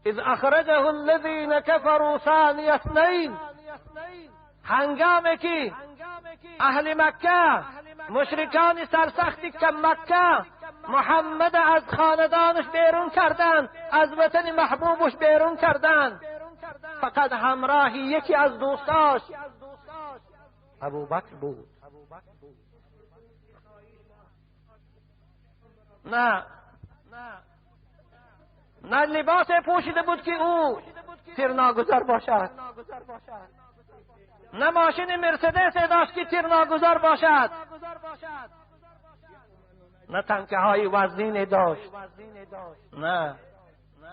اذ اخرجه الذین كفروا ثانی اثنین، هنگامی که اهل مکه، مشرکان سرسختی که مکه، محمد از خاندانش بیرون کردند، از وطن محبوبش بیرون کردند، فقط همراهی یکی از دوستاش ابوبکر بود. نه نه لباس پوشیده بود که او تیرناگذر باشد، نه ماشین مرسدس داشت که تیرناگذر باشد، نه تنکه های وزنین داشت، نه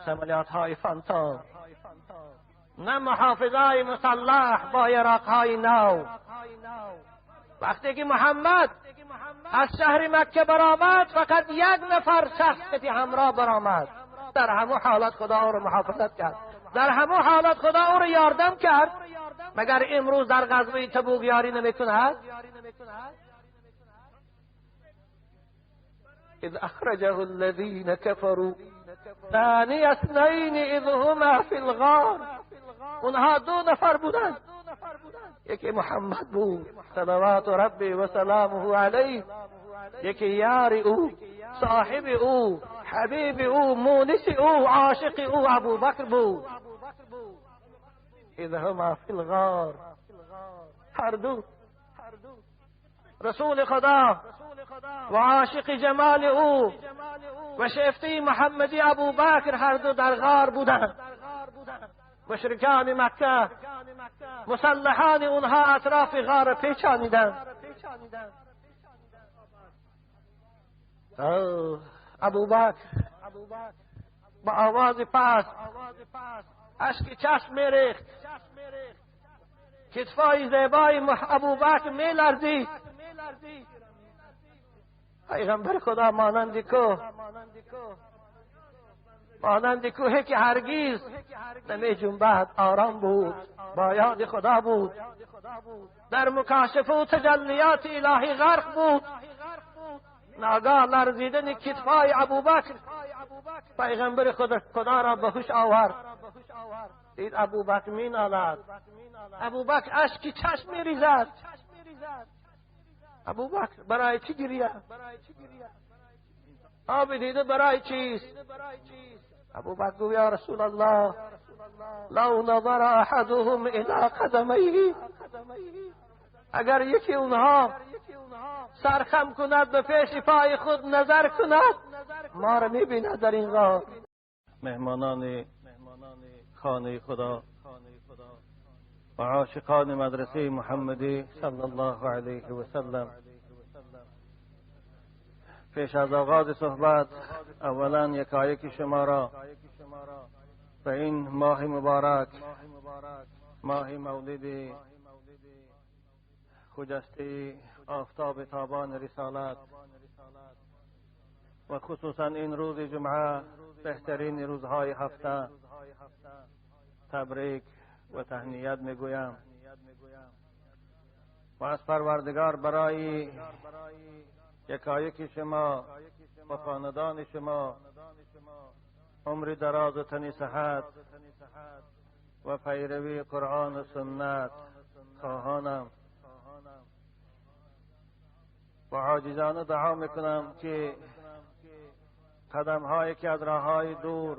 سملیات های فانتوم، نه محافظای مسلح با یراق های نو. وقتی که محمد از شهر مکه برآمد، فقط یک نفر شخص همراه برآمد. در همو حالت خدا او را محافظت کرد، در همو حالت خدا او را یاردم کرد. مگر امروز در غزوه تبوک یاری نمیکند؟ اذ اخرجه الذین كفروا ثانی اثنین اذ هما فی الغار. اونها دو نفر بودند، یکی محمد بود صلوات ربی و سلامه علیه، یکی یار او، صاحب او، حبیب او، مونس او، عاشق او ابوبکر بود. اذ هما فی الغار، هر دو رسول خدا و عاشق جمال او و شیفته محمدی ابوبکر هر دو در غار بودند. مشرکان مکه، مسلحان اونها اطراف غار پیچانیدند. ابوبکر با آواز پست اشک چشم میریخت، کتفای زیبای ابوبکر میلرزید. پیغمبر خدا مانند کوه، مانند کوه که هرگیز نمی جنبد، آرام بود، با یاد خدا بود، در مکاشفه و تجلیات الهی غرق بود. ناگاه لرزیدن کتفای ابوبکر پیغمبر خدا را به هوش آورد. دید ابوبکر می نالد، ابوبکر اشک چشم می ریزد. ابوبکر برای چی گریه؟ آب دیده برای چیست؟ ابوبکر گفت یا رسول الله، لو نظر احدهم الى قدمیه، اگر یکی اونها سرخم کند به پیش پای خود نظر کند، ما را میبیند در این غار. مهمانان خانه خدا و عاشقان مدرسه محمدی صلی الله علیه و سلم، پیش از آغاز صحبت اولا یکایک شما را به این ماه مبارک، ماه مولد خجسته آفتاب تابان رسالت و خصوصا این روز جمعه، بهترین روزهای هفته، تبریک و تهنیت میگویم و از پروردگار برای یکایک شما و خاندان شما عمر دراز و تنی صحت و پیروی قرآن و سنت خواهانم و عاجزانه دعا میکنم که قدم هایی که از راههای دور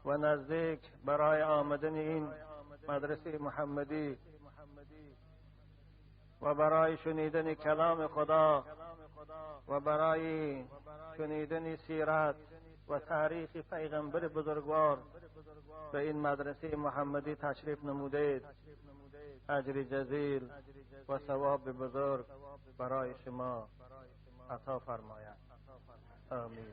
و نزدیک برای آمدن این مدرسه محمدی و برای شنیدن کلام خدا و برای شنیدن سیرت و تاریخ پیغمبر بزرگوار به این مدرسه محمدی تشریف نمودید، اجر جزیل و ثواب بزرگ برای شما عطا فرماید. آمین.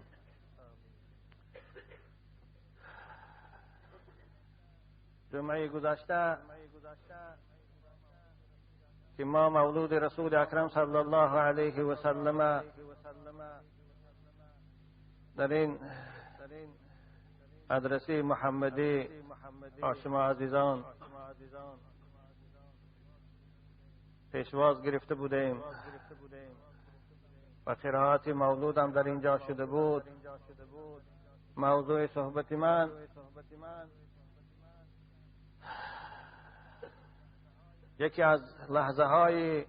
جمعه گذشته که ما مولود رسول اکرم صلی الله علیه و سلم در این مدرسه محمدی با شما عزیزان پیشواز گرفته بودیم و قرائت مولود هم در اینجا شده بود. موضوع صحبت من یکی از لحظه های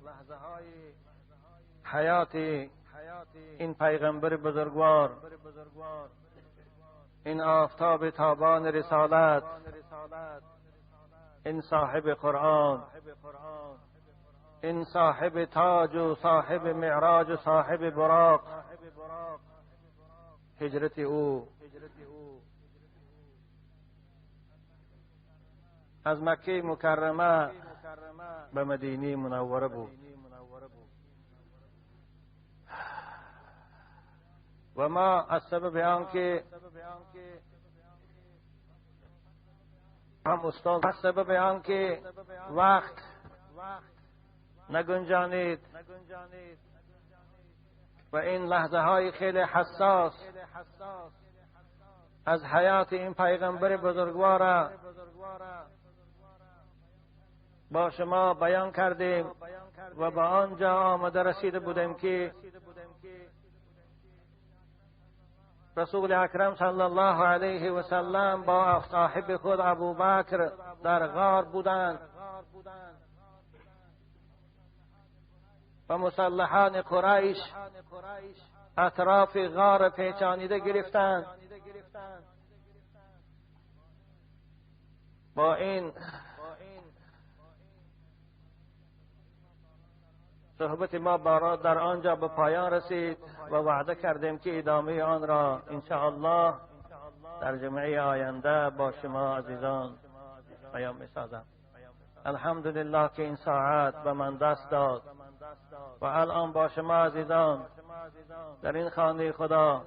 حیات این پیغمبر بزرگوار، این آفتاب تابان رسالت، این صاحب قرآن، این صاحب تاج و صاحب معراج و صاحب براق، هجرت او از مکه مکرمه به مدینه منوره بود و ما از سبب آنکه هم استاد، از سبب آنکه وقت نگنجانید و این لحظه های خیلی حساس از حیات این پیغمبر بزرگوار با شما بیان کردیم و به آنجا آمده رسیده بودیم که رسول اکرم صلی الله علیه و سلم با صاحب خود ابوبکر در غار بودند و مسلحان قریش اطراف غار پیچانیده گرفتند. با این صحبت ما در آنجا به پایان رسید و وعده کردیم که ادامه آن را انشاءالله در جمعه آینده با شما عزیزان بیان می‌سازم. الحمدلله که این ساعت به من دست داد و الان با شما عزیزان در این خانه خدا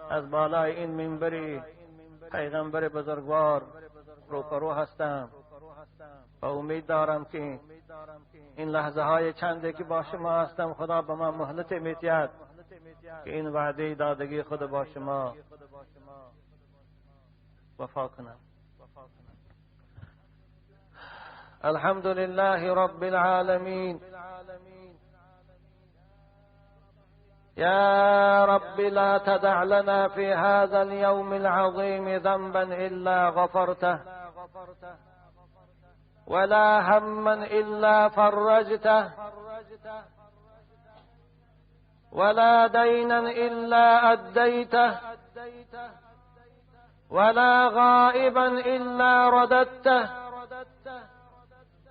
از بالای این منبری پیغمبر بزرگوار روبرو هستم و امید دارم که این لحظه های چنده که با شما هستم خدا به من مهلت می‌دهد که این وعده دادگی خود با شما وفا کنم. الحمد لله رب العالمین. يا رب لا تدع لنا في هذا اليوم العظيم ذنبا إلا غفرته، ولا هما إلا فرجته، ولا دينا إلا أديته، ولا غائبا إلا رددته،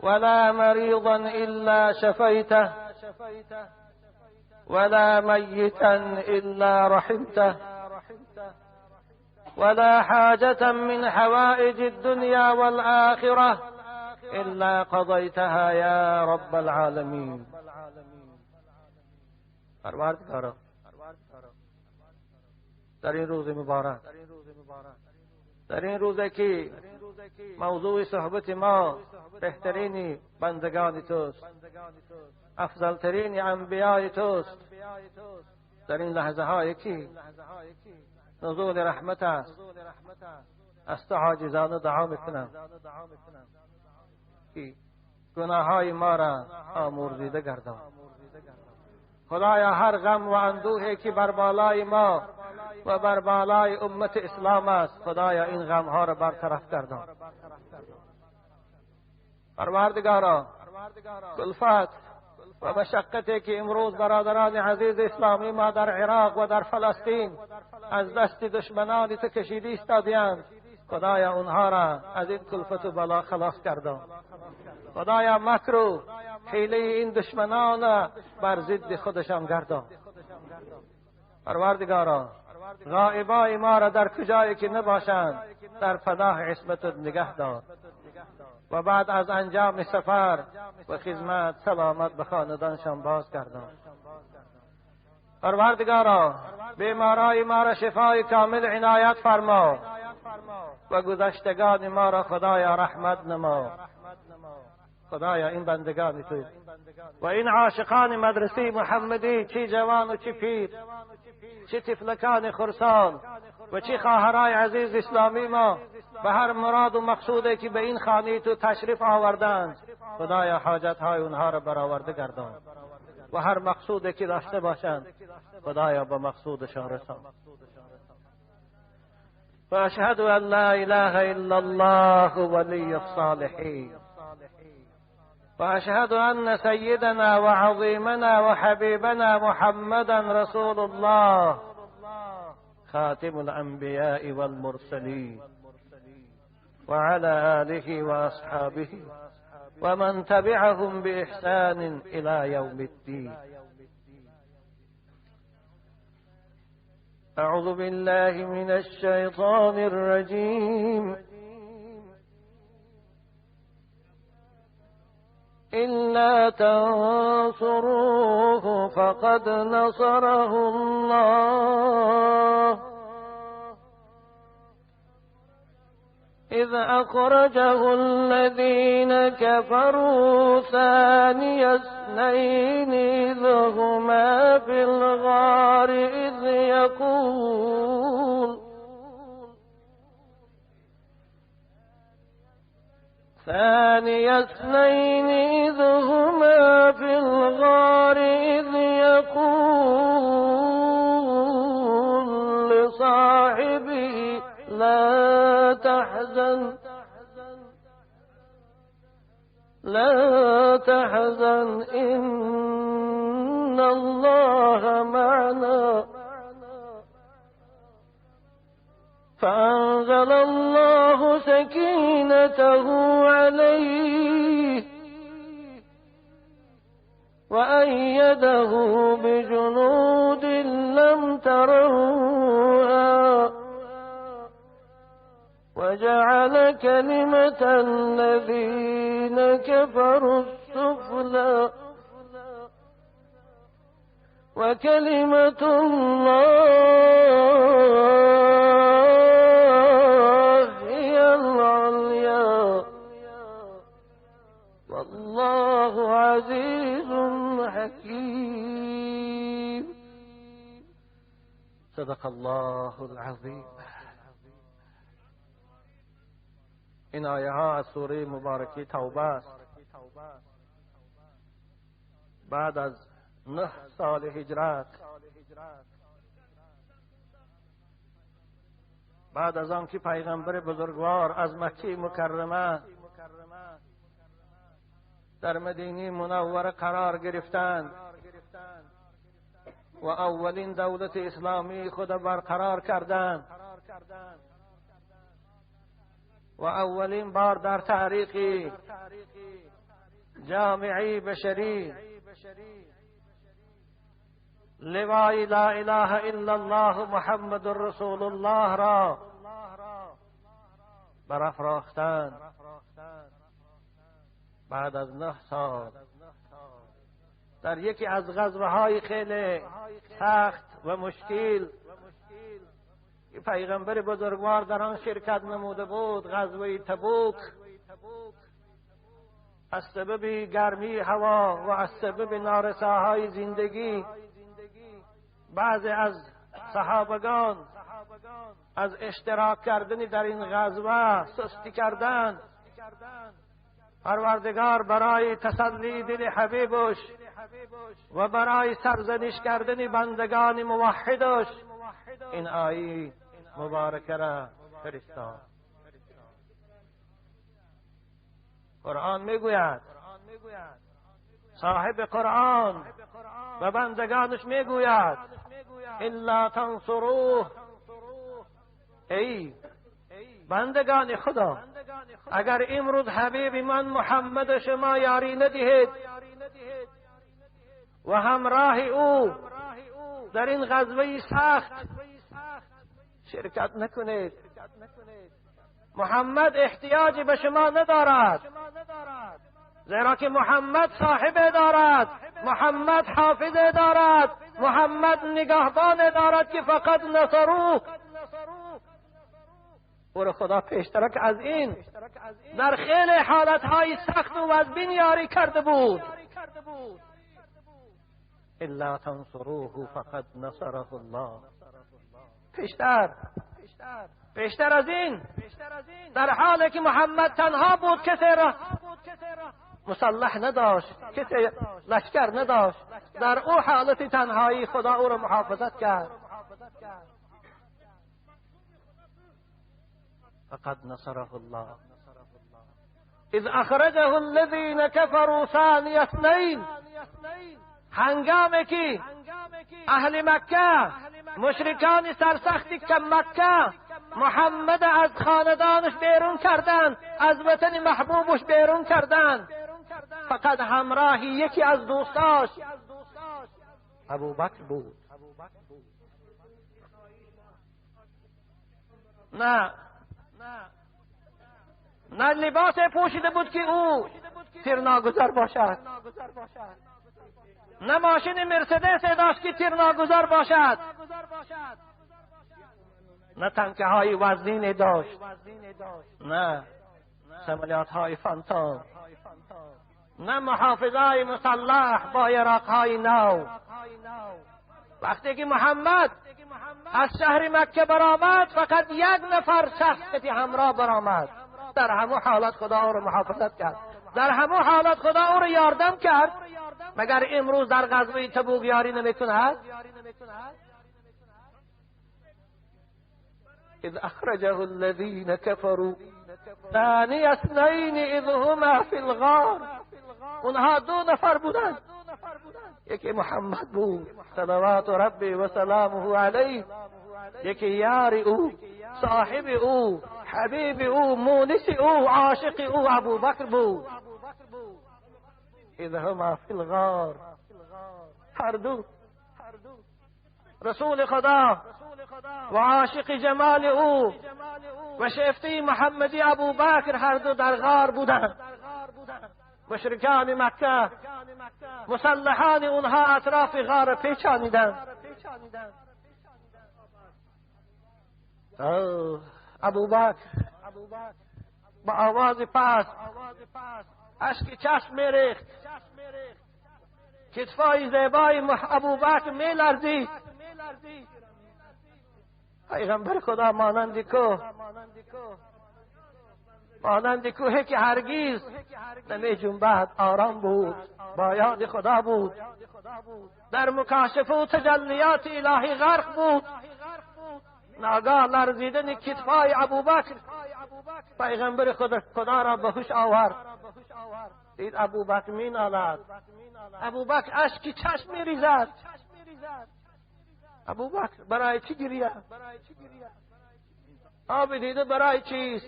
ولا مريضا إلا شفيته، ولا ميتا إلا رحمته، ولا حاجة من حوائج الدنيا والآخرة إلا قضيتها يا رب العالمين. پروردگارا، در این روز مبارک، در این روزی که موضوع صحبت ما بهترین بندگان توست، افضلترین انبیای توست، در این لحظه هایی که نزول رحمت است، از تو عاجزانه دعا میکنم که گناه های ما را آمرزیده گردان. خدایا هر غم و اندوهی که بر بالای ما و بر بالای امت اسلام است، خدایا این غم ها را برطرف گردان. پروردگارا، کلفت و مشقتی که امروز برادران عزیز اسلامی ما در عراق و در فلسطین از دست دشمنان تو کشیده ایستاده‌اند، خدایا اونها را از این کلفت و بلا خلاص گردان. خدایا مکر و حیله این دشمنان بر ضد خودشان گردان. پروردگارا، غائبای ما را در کجایی که نباشند در پناه عصمت نگه دار و بعد از انجام سفر و خدمت سلامت به خاندانشان باز گردان. پروردگارا، بیمارای ما را شفای کامل عنایت فرما و گذشتگان ما را خدایا رحمت نما. خدایا این بندگان تو و این عاشقان مدرسه محمدی، چی جوان و چی پیر، چی طفلکان خرسان و چی خواهرای عزیز اسلامی ما، به هر مراد و مقصودی که به این خانه تو تشریف آوردند، خدایا حاجت های اونها را برآورده گردان و هر مقصودی که داشته باشند خدایا به مقصودشان رسان. وأشهد أن لا إله إلا الله ولي الصالحين، وأشهد أن سيدنا وعظيمنا وحبيبنا محمدا رسول الله خاتم الأنبياء والمرسلين، وعلى آله وأصحابه ومن تبعهم بإحسان إلى يوم الدين. أعوذ بالله من الشيطان الرجيم. إلا تنصروه فقد نصره الله إذ أخرجه الذين كفروا ثاني اثنين إذ هما في الغار إذ يقول ثاني اثنين إذ هما في الغار إذ يقول لصاحبه لا تحزن لا تحزن إن الله معنا. فأنزل الله سكينته عليه وأيده بجنود لم تروها وجعل كلمة الذين كفروا السفلى وكلمة الله هي العليا والله عزيز حكيم. صدق الله العظیم. این آیه ها از سوره مبارکه توبه است. بعد از 9 سال هجرت، بعد از آن که پیغمبر بزرگوار از مکه مکرمه در مدینه منوره قرار گرفتند و اولین دولت اسلامی خود برقرار کردند و اولین بار در تاریخ جامعی بشری لوای لا اله الا الله محمد رسول الله را برافراختند. بعد از 9 سال در یکی از غزوه های خیلی سخت و مشکل پیغمبر بزرگوار در آن شرکت نموده بود، غزوه تبوک، از سبب گرمی هوا و از سبب نارساهای زندگی بعضی از صحابگان از اشتراک کردن در این غزوه سستی کردند. پروردگار برای تسلی دل حبیبش و برای سرزنش کردن بندگان موحدش این آیه مبارکه را فرستاد. قرآن میگوید، صاحب قرآن و بندگانش میگوید الا تنصروه، ای بندگان خدا، اگر امروز حبیب من محمد شما یاری ندهید و همراه او در این غزوه سخت شرکت نکنید، محمد احتیاجی به شما ندارد، زیرا که محمد صاحب دارد، محمد حافظ دارد، محمد نگهبان دارد که فقط نصروه. او را خدا پیشترک از این در خیلی حالتهای سخت و وزبین یاری کرده بود. الا تنصروه فقد نصره الله. پیشتر از این در حالی که محمد تنها بود، کسی را مسلح نداشت، کسی لشکر نداشت، در او حالت تنهایی خدا او را محافظت کرد. فقد نصره الله. اذ اخرجه الذین كفروا ثانی اثنین، هنگامی که اهل مکه، مشرکان سرسختی که مکه، محمد از خاندانش بیرون کردند، از وطن محبوبش بیرون کردند، فقط همراهی یکی از دوستاش ابوبکر بود. نه نه لباس پوشیده بود که او تیرناگذر باشد، نه ماشین مرسدس داشت که تیرناگذر باشد، نه تنکه های وزنین داشت، نه سمالیات های فانتوم، نه محافظای مسلح با یراق های نو. وقتی که محمد از شهر مکه برآمد، فقط یک نفر شخص همراه برآمد. در همو حالت خدا او را محافظت کرد، در همو حالت خدا او را یاردم کرد. مگر امروز در غزوه تبوک یاری نمیکند؟ اذ اخرجه الذین كفروا ثانی اثنین اذ هما فی الغار. اونها دو نفر بودند، یکی محمد بود صلوات ربی و سلامه علیه، یکی یار او، صاحب او، حبیب او، مونس او، عاشق او ابوبکر بود. اذ هما فی الغار، هر دو رسول خدا و عاشق جمال او و شیفته محمدی ابوبکر هر دو در غار بودند. مشرکان مکه، مسلحان اونها اطراف غار پیچانیدند. ابوبکر با آواز پست اشک چشم میریخت، کتفای زیبای ابوبکر میلرزید. پیغمبر خدا مانند کوه، مانند کوه که هرگیز نمی جنبد، آرام بود، با یاد خدا بود، در مکاشفه و تجلیات الهی غرق بود. ناگاه لرزیدن کتفای ابوبکر پیغمبر خدا را به هوش آورد. دید ابوبکر می نالد، ابوبکر اشک چشم می ریزد. ابوبکر برای چی گریه؟ آب دیده برای چیست؟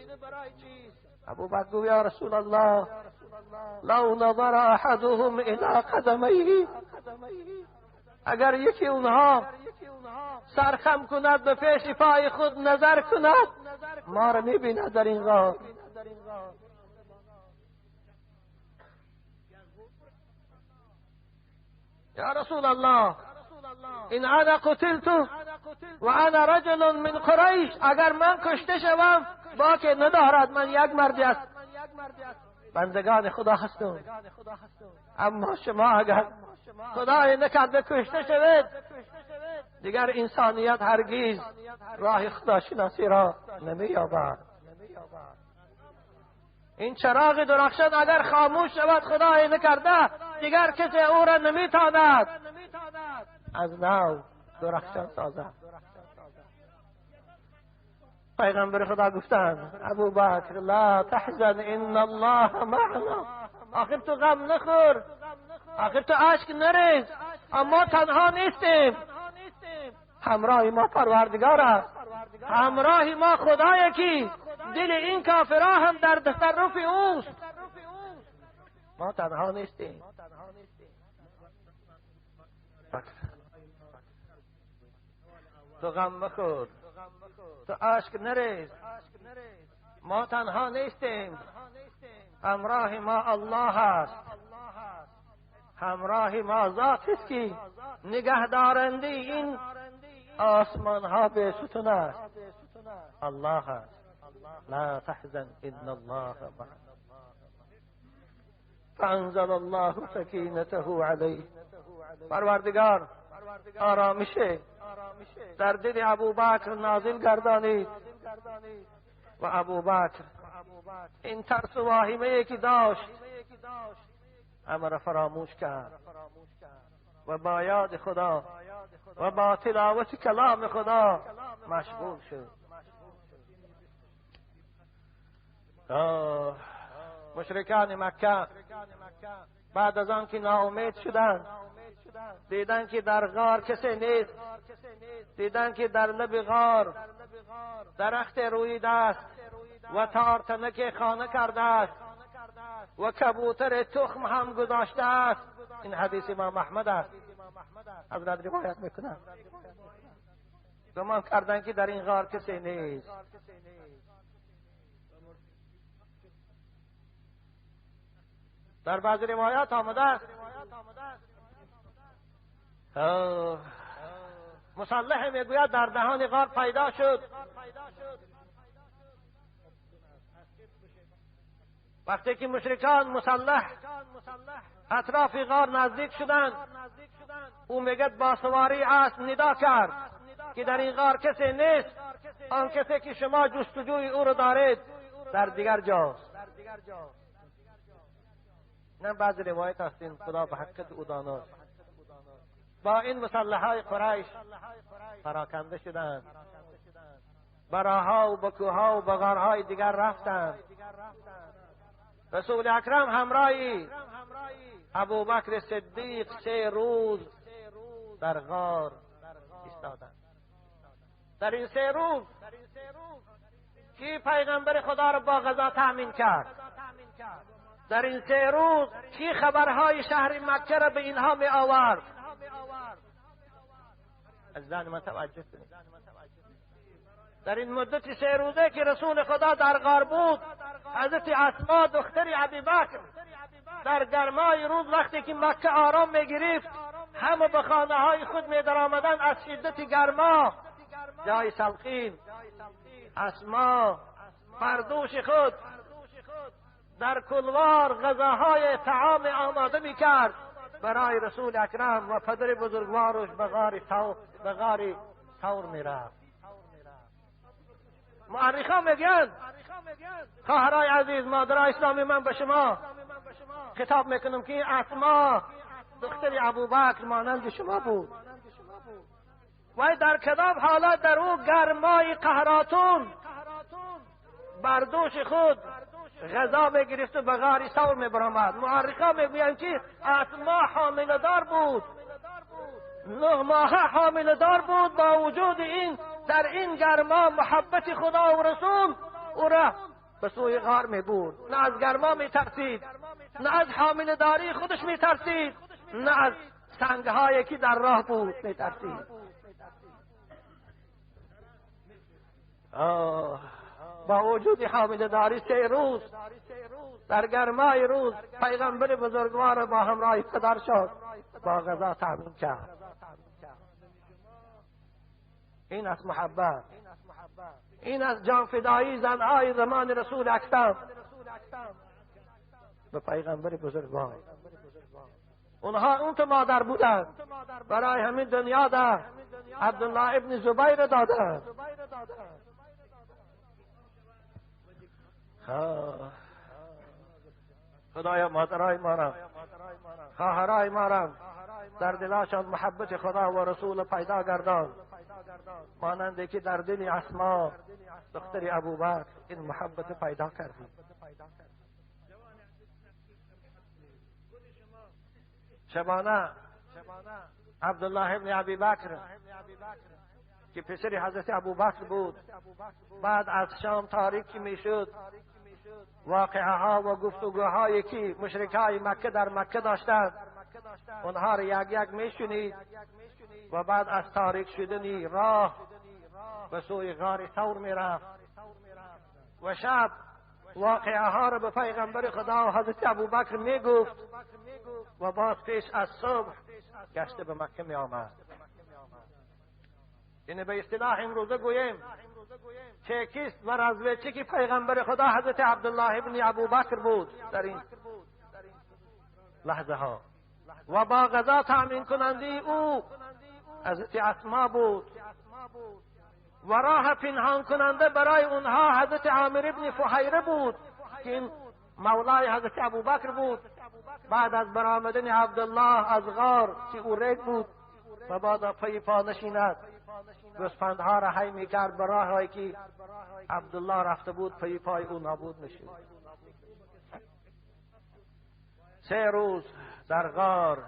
ابوبکر گفت یا رسول الله، لو نظر احدهم الى قدمیه، اگر یکی اونها سرخم کند به پیش پای خود نظر کند، ما را میبیند در این غار. یا رسول الله، این انا قتلت و انا رجل من قریش، اگر من کشته شوم باک ندارد، من یک مردی است بندگان خدا هستم، اما شما اگر خدای نکرده کشته شوید، دیگر انسانیت هرگیز راه خداشناسی را نمییابد. این چراغ درخشان اگر خاموش شود خدای نکرده، دیگر کسی او را نمیتاند از نو درخشان سازد. پیغمبر خدا گفتند ابوبکر لا تحزن ان الله معنا، آخر تو غم نخور، آخر تو اشک نریز، اما تنها نیستیم، همراه ما پروردگار است، همراه ما خدای کی دل این کافرها هم در تصرف اوست، ما تنها نیستیم. تو غم مخور، تو اشک نریز، ما تنها نیستیم، همراه ما الله است، همراه ما ذات است که نگهدارنده این آسمان ها به ستون است، الله است. لا تحزن ان الله معنا. فانزل الله سکینته علیه. پروردگار آرامش در دل ابوبکر نازل گردانید و ابوبکر این ترس و واهمه که داشت امر فراموش کرد و با یاد خدا و با تلاوت کلام خدا مشغول شد. مشرکان مکه بعد از آن که ناامید شدند، دیدند که در غار کسی نیست، دیدند که در لب غار درخت رویده است و تارتنک خانه کرده است و کبوتر تخم هم گذاشته است. این حدیث امام احمد است، حضرت روایت میکنند. گمان کردند که در این غار کسی نیست. در بعض روایات آمده است مسلح میگوید در دهان غار پیدا شد. وقتی که مشرکان مسلح اطراف غار نزدیک شدند، او میگد با سواری اسب ندا کرد که در این غار کسی نیست، آن کسی که شما جستجوی او را دارید در دیگر جاست. نه بعض روایت هستین، خدا به حقیقت او داناست. با این مسلحهای قریش پراکنده شدند، به راهها و به کوهها و به غارهای دیگر رفتند. رسول اکرم همراه ابوبکر صدیق 3 روز در غار ایستادند. در این 3 روز کی پیغمبر خدا را با غذا تأمین کرد؟ در این 3 روز کی خبرهای شهر مکه را به اینها می آورد؟ عزیزان من توجه کنید، در این مدت 3 روزه که رسول خدا در غار بود، حضرت اسما دختر ابیبکر در گرمای روز وقتی که مکه آرام میگرفت، همه به خانه های خود می در آمدن از شدت گرما، جای سلقین اسما بر دوش خود در کلوار غذاهای طعام آماده میکرد برای رسول اکرم و پدر بزرگوارش به غار ثور میرفت. مؤرخان میگن خواهرای عزیز، مادرای اسلامی، من به شما خطاب میکنم که اسما دختر ابوبکر مانند شما بود و در کدام حالت در او گرمای قهراتون بر دوش خود غذا میگرفت و به غار ثور میبرآمد. مؤرخان میگویند که اسما حامله دار بود، 9 ماهه حامله دار بود. با وجود این در این گرما محبت خدا و رسول او را به سوی غار میبرد. نه از گرما میترسید، نه از حامله داری خودش میترسید، نه از سنگهایی که در راه بود میترسید. با وجود حامله داری 3 روز در گرمای روز پیغمبر بزرگوار با همراه پدر شد با غذا تأمین کرد. این از محبت، این از جانفدایی زنهای زمان رسول اکرم به پیغمبر بزرگوار. اونها اون تو مادر بودند، برای همین دنیا در عبدالله ابن زبیر دادند. خدایا مادرای ما را، خواهرای ما را در دلاشان محبت خدا و رسول پیدا گردان، مانند که در دل اسما دختر ابوبکر این محبت پیدا کردی. شبانه عبدالله ابن ابی بکر که پسر حضرت ابوبکر بود، بعد از شام تاریک میشد، واقعه ها و گفتگوهایی که مشرکای مکه در مکه داشتند اونها را یک یک میشنید و بعد از تاریک شدنی راه به سوی غار ثور میرفت و شب واقعه ها را به پیغمبر خدا و حضرت ابوبکر میگفت و باز پیش از صبح گشته به مکه می آمد. یعنی به اصطلاح امروزه گوییم چکیست و رزوچکی پیغمبر خدا حضرت عبدالله ابن ابوبکر بود در این لحظه ها و با غذا تأمین کننده او حضرت اسما بود و راه پنهان کننده برای اونها حضرت عامر ابن فهیره بود که این مولای حضرت ابوبکر بود. بعد از برآمدن عبدالله از غار که او ریگ بود و بعد پی پا نشیند، گوسفندها را حی میکرد به راههایی که عبدالله رفته بود پی پای او نابود میشد. 3 روز در غار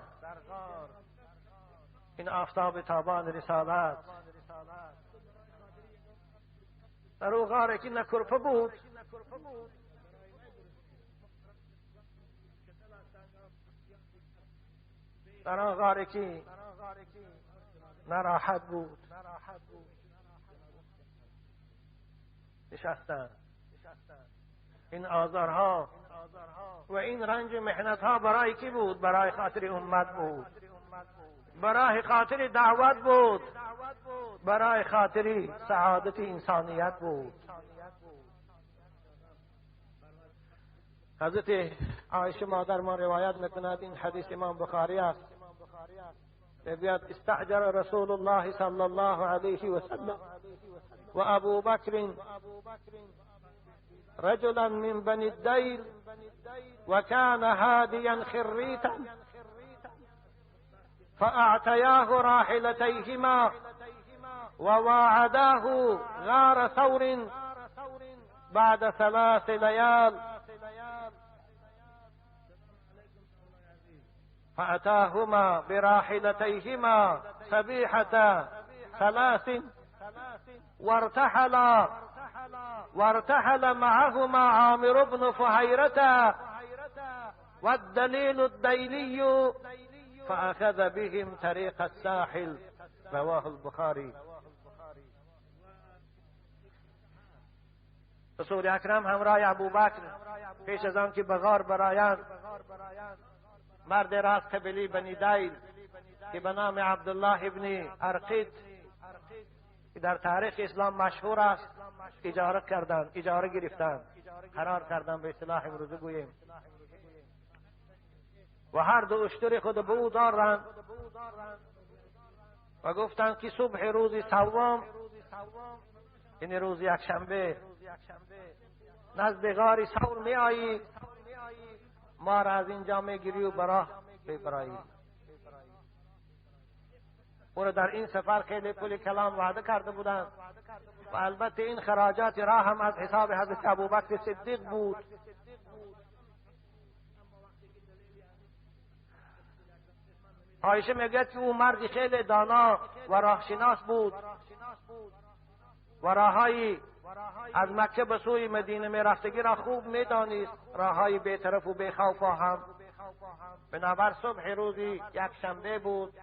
این آفتاب تابان رسالت در او غار که نه کرپه بود، در آن غار که نراحت بود نشستند. این آزارها و این رنج محنتها برای کی بود؟ برای خاطر امت بود، برای خاطر دعوت بود، برای خاطر سعادت انسانیت بود. حضرت عایشه مادر ما روایت میکند، این حدیث امام بخاری است، میگوید استأجر رسول الله صلی الله علیه و سلم و ابو بکر رجلا من بني الديل وكان هاديا خريتا فأعطياه راحلتيهما وواعداه غار ثور بعد 3 ليال فأتاهما براحلتيهما صبيحة 3 وارتحل معهما عامر بن فهيرة والدليل الديلي فأخذ بهم طريق الساحل. رواه البخاری. رسول اکرم همراه ابوبکر پیش از آن که به غار برآیند، مرد را از قبیله بنی دیل که به نام عبدالله ابن ارقید که در تاریخ اسلام مشهور است اجاره کردند، اجاره گرفتند، قرار کردند به اصطلاح امروزه گوییم، و هر دو اشتر خود به او دادند و گفتند که صبح روز سوم، این روز یکشنبه، نزد غار ثور می آیی، ما را از اینجا میگیری و براه ببرایی. او را در این سفر خیلی پول کلام وعده کرده بودند و البته این خراجات راه هم از حساب حضرت ابوبکر صدیق بود. عایشه میگوید که او مردی خیلی دانا و راهشناس بود و راههایی از مکه به سوی مدینه میرفتگی را خوب میدانست، راههای بیطرف و بیخوف هم. بنابر صبح روزی یک شنبه بود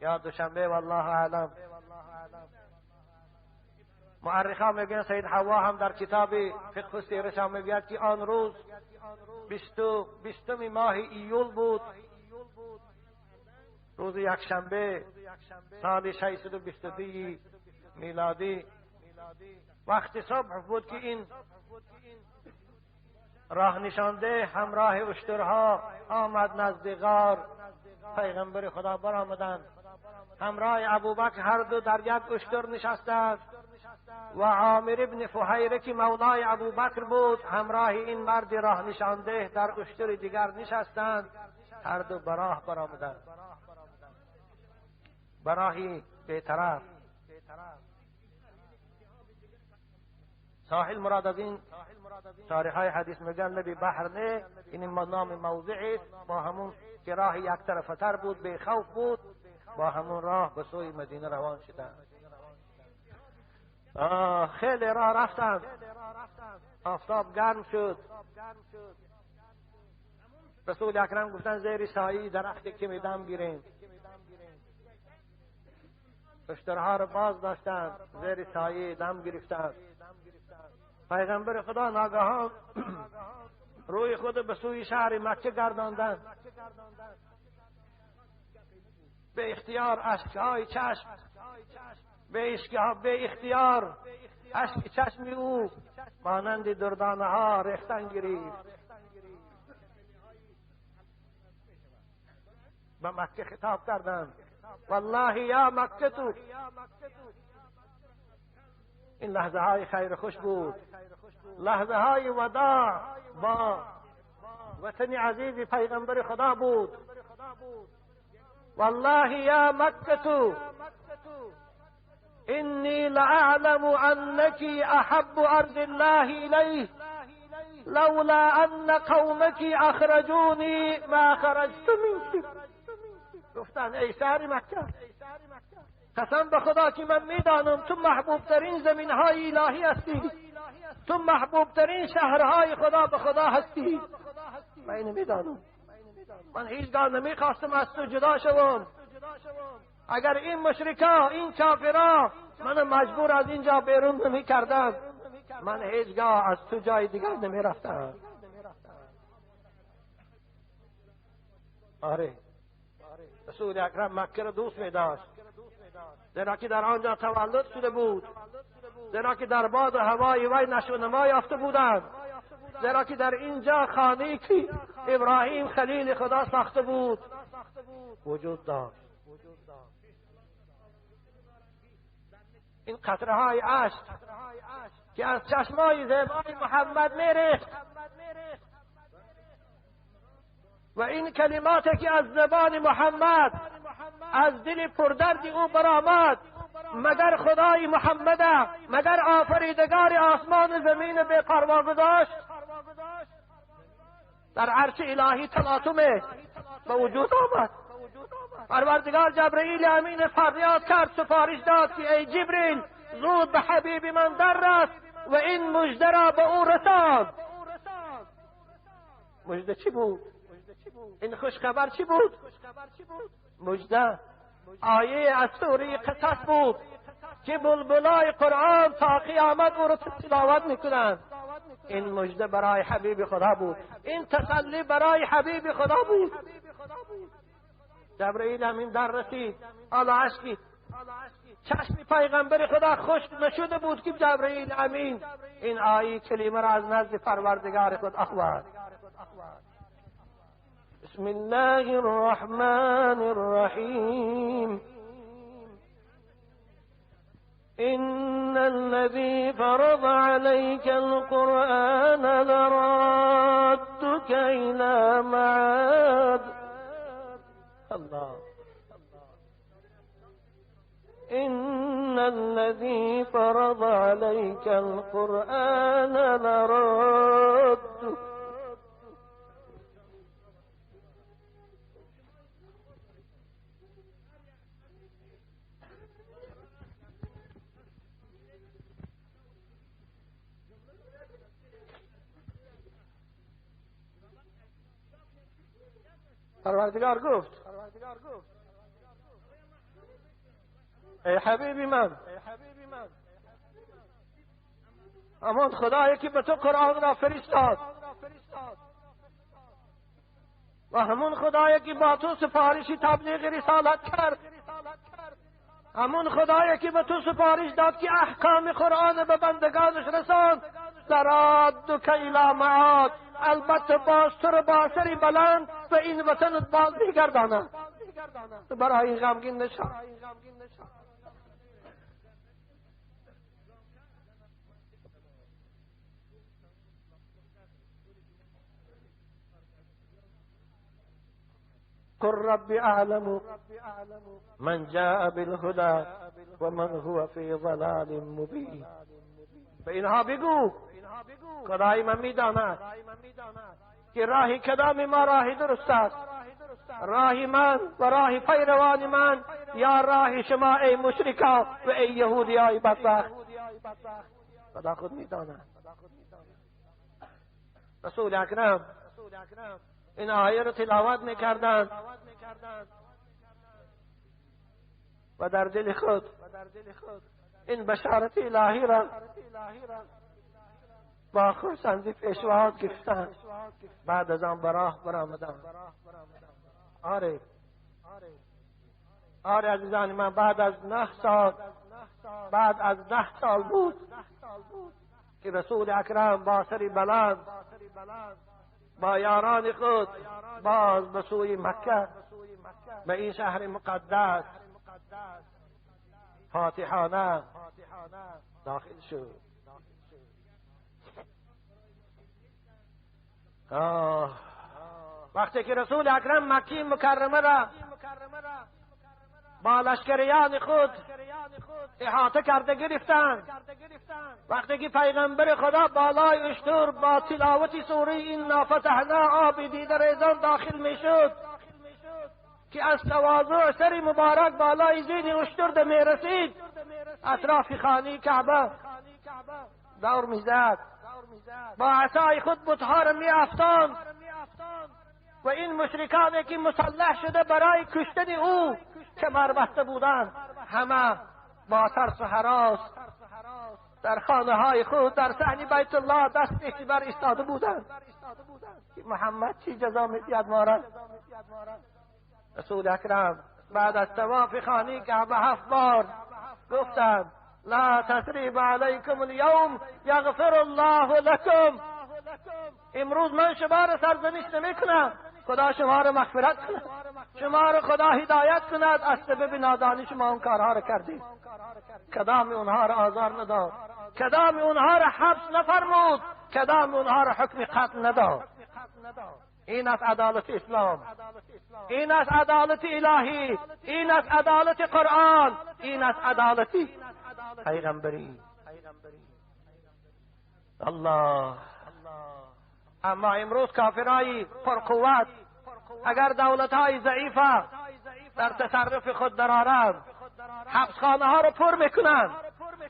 یا دوشنبه والله اعلم. مؤرخا میگن سید حوا هم در کتاب فقه سیرش هم میگوید که آن روز 20 ماه ایول بود، روز یکشنبه سال 622 میلادی، وقت صبح بود که این راه نشانده همراه اشترها آمد نزد غار. پیغمبر خدا برآمدند، همراه ابوبکر هر دو در یک اشتر نشستند و عامر ابن فهیره که مولای ابوبکر بود همراه این مرد راه نشانده در اشتر دیگر نشستند. هر دو براه برآمدند، براهی بیطرف. ساحل مراد از این شارحای حدیث میگن لبی بحر نه، این نام موضعی است، با همون که راه یک طرفتر بود، بی خوف بود، با همون راه به سوی مدینه روان شدند. خیلی راه رفتند، آفتاب گرم شد. رسول اکرم گفتن زیر سایه درخت که میدم گیریم. اشترها رو باز داشتند، زیر سایه دم گرفتند. پیغمبر خدا ناگهان روی خود به سوی شهر مکه گرداندند. به اختیار اشکهای چشم، به اختیار اشک چشم او مانند دردانه ها ریختن گرفت. به مکه خطاب کردند، والله یا مکه تو. این لحظه های خیر خوش بود، لحظه های وداع با وطن عزیز پیغمبر خدا بود. والله یا مکه تو انی لاعلم انک احب ارض الله الیه لولا ان قومک اخرجونی ما خرجت منک. گفتند ای شهر مکه، قسم به خدا که من میدانم تو محبوب ترین زمین های الهی هستی، تو محبوب ترین شهرهای خدا به خدا هستی. من اینو میدانم، من هیچگاه نمیخواستم از تو جدا شوم. اگر این مشرکا، این کافرا من مجبور از اینجا بیرون نمیکردم، من هیچگاه از تو جای دیگر نمیرفتم. آره، رسول اکرم مکه را دوست میداشت، زیرا که در آنجا تولد شده بود، زیرا که در باد و هوای وی نشو و نما یافته بودند، زیرا که در اینجا خانه‌ای که ابراهیم خلیل خدا ساخته بود وجود داشت. این قطره های اشک که از چشمای زیبای محمد میریخت و این کلماتی که از زبان محمد از دل پردرد او برآمد، مگر خدای محمد، مگر آفریدگار آسمان زمین بی پروا گذاشت؟ در عرش الهی تلاطم به وجود آمد. پروردگار جبرئیل امین فریاد کرد، سفارش داد که ای جبریل زود به حبیب من در رس و این مژده را به او رسان. مژده چی بود؟ این خوشخبر چی بود؟ مژده آیه از سوره قصص بود که بلبلای قرآن تا قیامت او را تلاوت میکنند. این مژده برای حبیب خدا بود، این تسلی برای حبیب خدا بود. جبرئیل امین در رسید، حالا اشکی چشم پیغمبر خدا خشک نشده بود که جبرئیل امین این آیه کلمه را از نزد پروردگار خود آورد. بسم الله الرحمن الرحیم. إن الذي فرض عليك القرآن لرادك إلى معاد. الله. إن الذي فرض عليك القرآن لرادك. پروردگار گفت ای حبیبی من، همان خدایی که به تو قرآن را فرستاد و همون خدایی که با تو سفارش تبلیغ رسالت کرد، همون خدایی که به تو سفارش داد که احکام قرآن به بندگانش رساند، لرادک الی معاد، البته باز تو رو با سری بلند به این وطنت باز میگرداند. تو برای این غمگین نشو. قل رب اعلم من جاء بالهدى ومن هو في ضلال مبین. به اینها بگو خدای من میداند که راه کدام ما راه درست است، راه من و راه پیروان من یا راه شما ای مشرکا و ای یهودی های بدبخت. خدا خود میداند. رسول اکرم این آیه رو تلاوت میکردند و در دل خود این بشارت الهی را با خرسندی پیشواز گرفتند. بعد از آن به راه برآمدند. آره آره عزیزان من، بعد از 9 سال، بعد از 10 سال بود که رسول اکرم با سری بلند با یاران خود باز به سوی مکه، به این شهر مقدس فاتحانه داخل شد. وقتی که رسول اکرم مکی مکرمه را با لشکریان خود احاطه کرده گرفتند. وقتی که پیغمبر خدا بالای اشتر با تلاوت سوره انا فتحنا آب دیده ریزان داخل میشد که از تواضع سر مبارک بالای زین اشتر می رسید، اطراف خانه کعبه دور میزد، با عصای خود بتها را می افتاند و این مشرکانی که مسلح شده برای کشتن او کمر بسته بودند، همه با ترس و هراس در خانه های خود در صحن بیت الله دست پیش بر ایستاده بودند که محمد چی جزا میدهد ما را. رسول اکرم بعد از طواف خانه کعبه 7 بار گفتند لا تثریب علیکم الیوم یغفر الله لکم. امروز من شما را سرزنش نمی کنم، خدا شما را مغفرت کند، شما را خدا هدایت کند. از سبب نادانی شما اون کارها را کردید. کدام اونها را آزار نداد، کدام اونها را حبس نفرمود، کدام اونها را حکم قتل نداد. این است عدالت اسلام، این است عدالت الهی، این است عدالت قرآن، این است عدالت پیغمبری. الله. اما امروز کافرای پرقوت اگر دولتهای ضعیفه در تصرف خود درآرند، حبسخانه ها رو پر میکنند،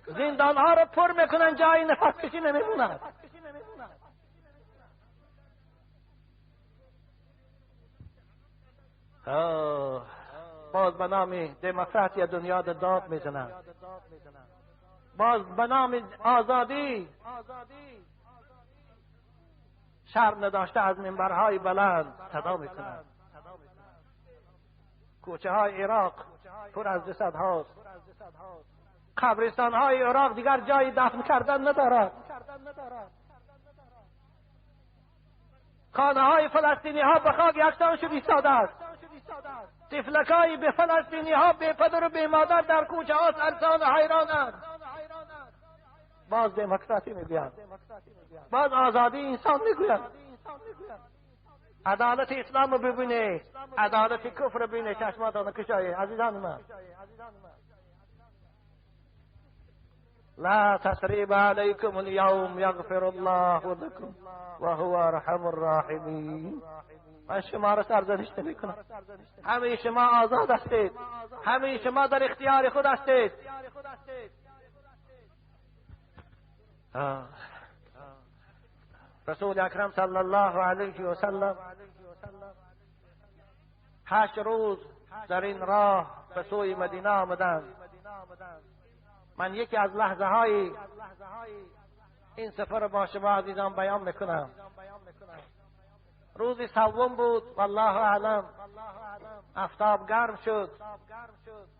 زندان ها رو پر میکنند، جای نفس کشی نمیموند. باز به نام دموکراتی دنیا داد میزنند، باز به نام آزادی شرم نداشته از منبرهای بلند صدا میکنند. کوچه های عراق پر از جسد هاست، قبرستان های عراق دیگر جای دفن کردن ندارد، خانه های فلسطینی ها به خاک یکسان شد ایستاده است، طفلکای به فلسطینی ها به پدر و به مادر در کوچه ها سرسان و حیرانند. باز دموکراسی میگویند، باز آزادی انسان میگویند. عدالت اسلام رو ببینه، عدالت کفر رو ببینه، چشماتان کشایه. عزیزان من، لا تثریب علیکم اليوم یغفر الله لکم وهو ارحم الراحمین. من شما را سرزنش نمیکنم، همه شما آزاد هستید، همه شما در اختیار خود هستید. رسول اکرم صلی الله علیه و سلم 8 روز در این راه به سوی مدینه آمدند. من یکی از لحظه های این سفر با شما عزیزان بیان میکنم. روز سوم بود، والله اعلم، آفتاب گرم شد.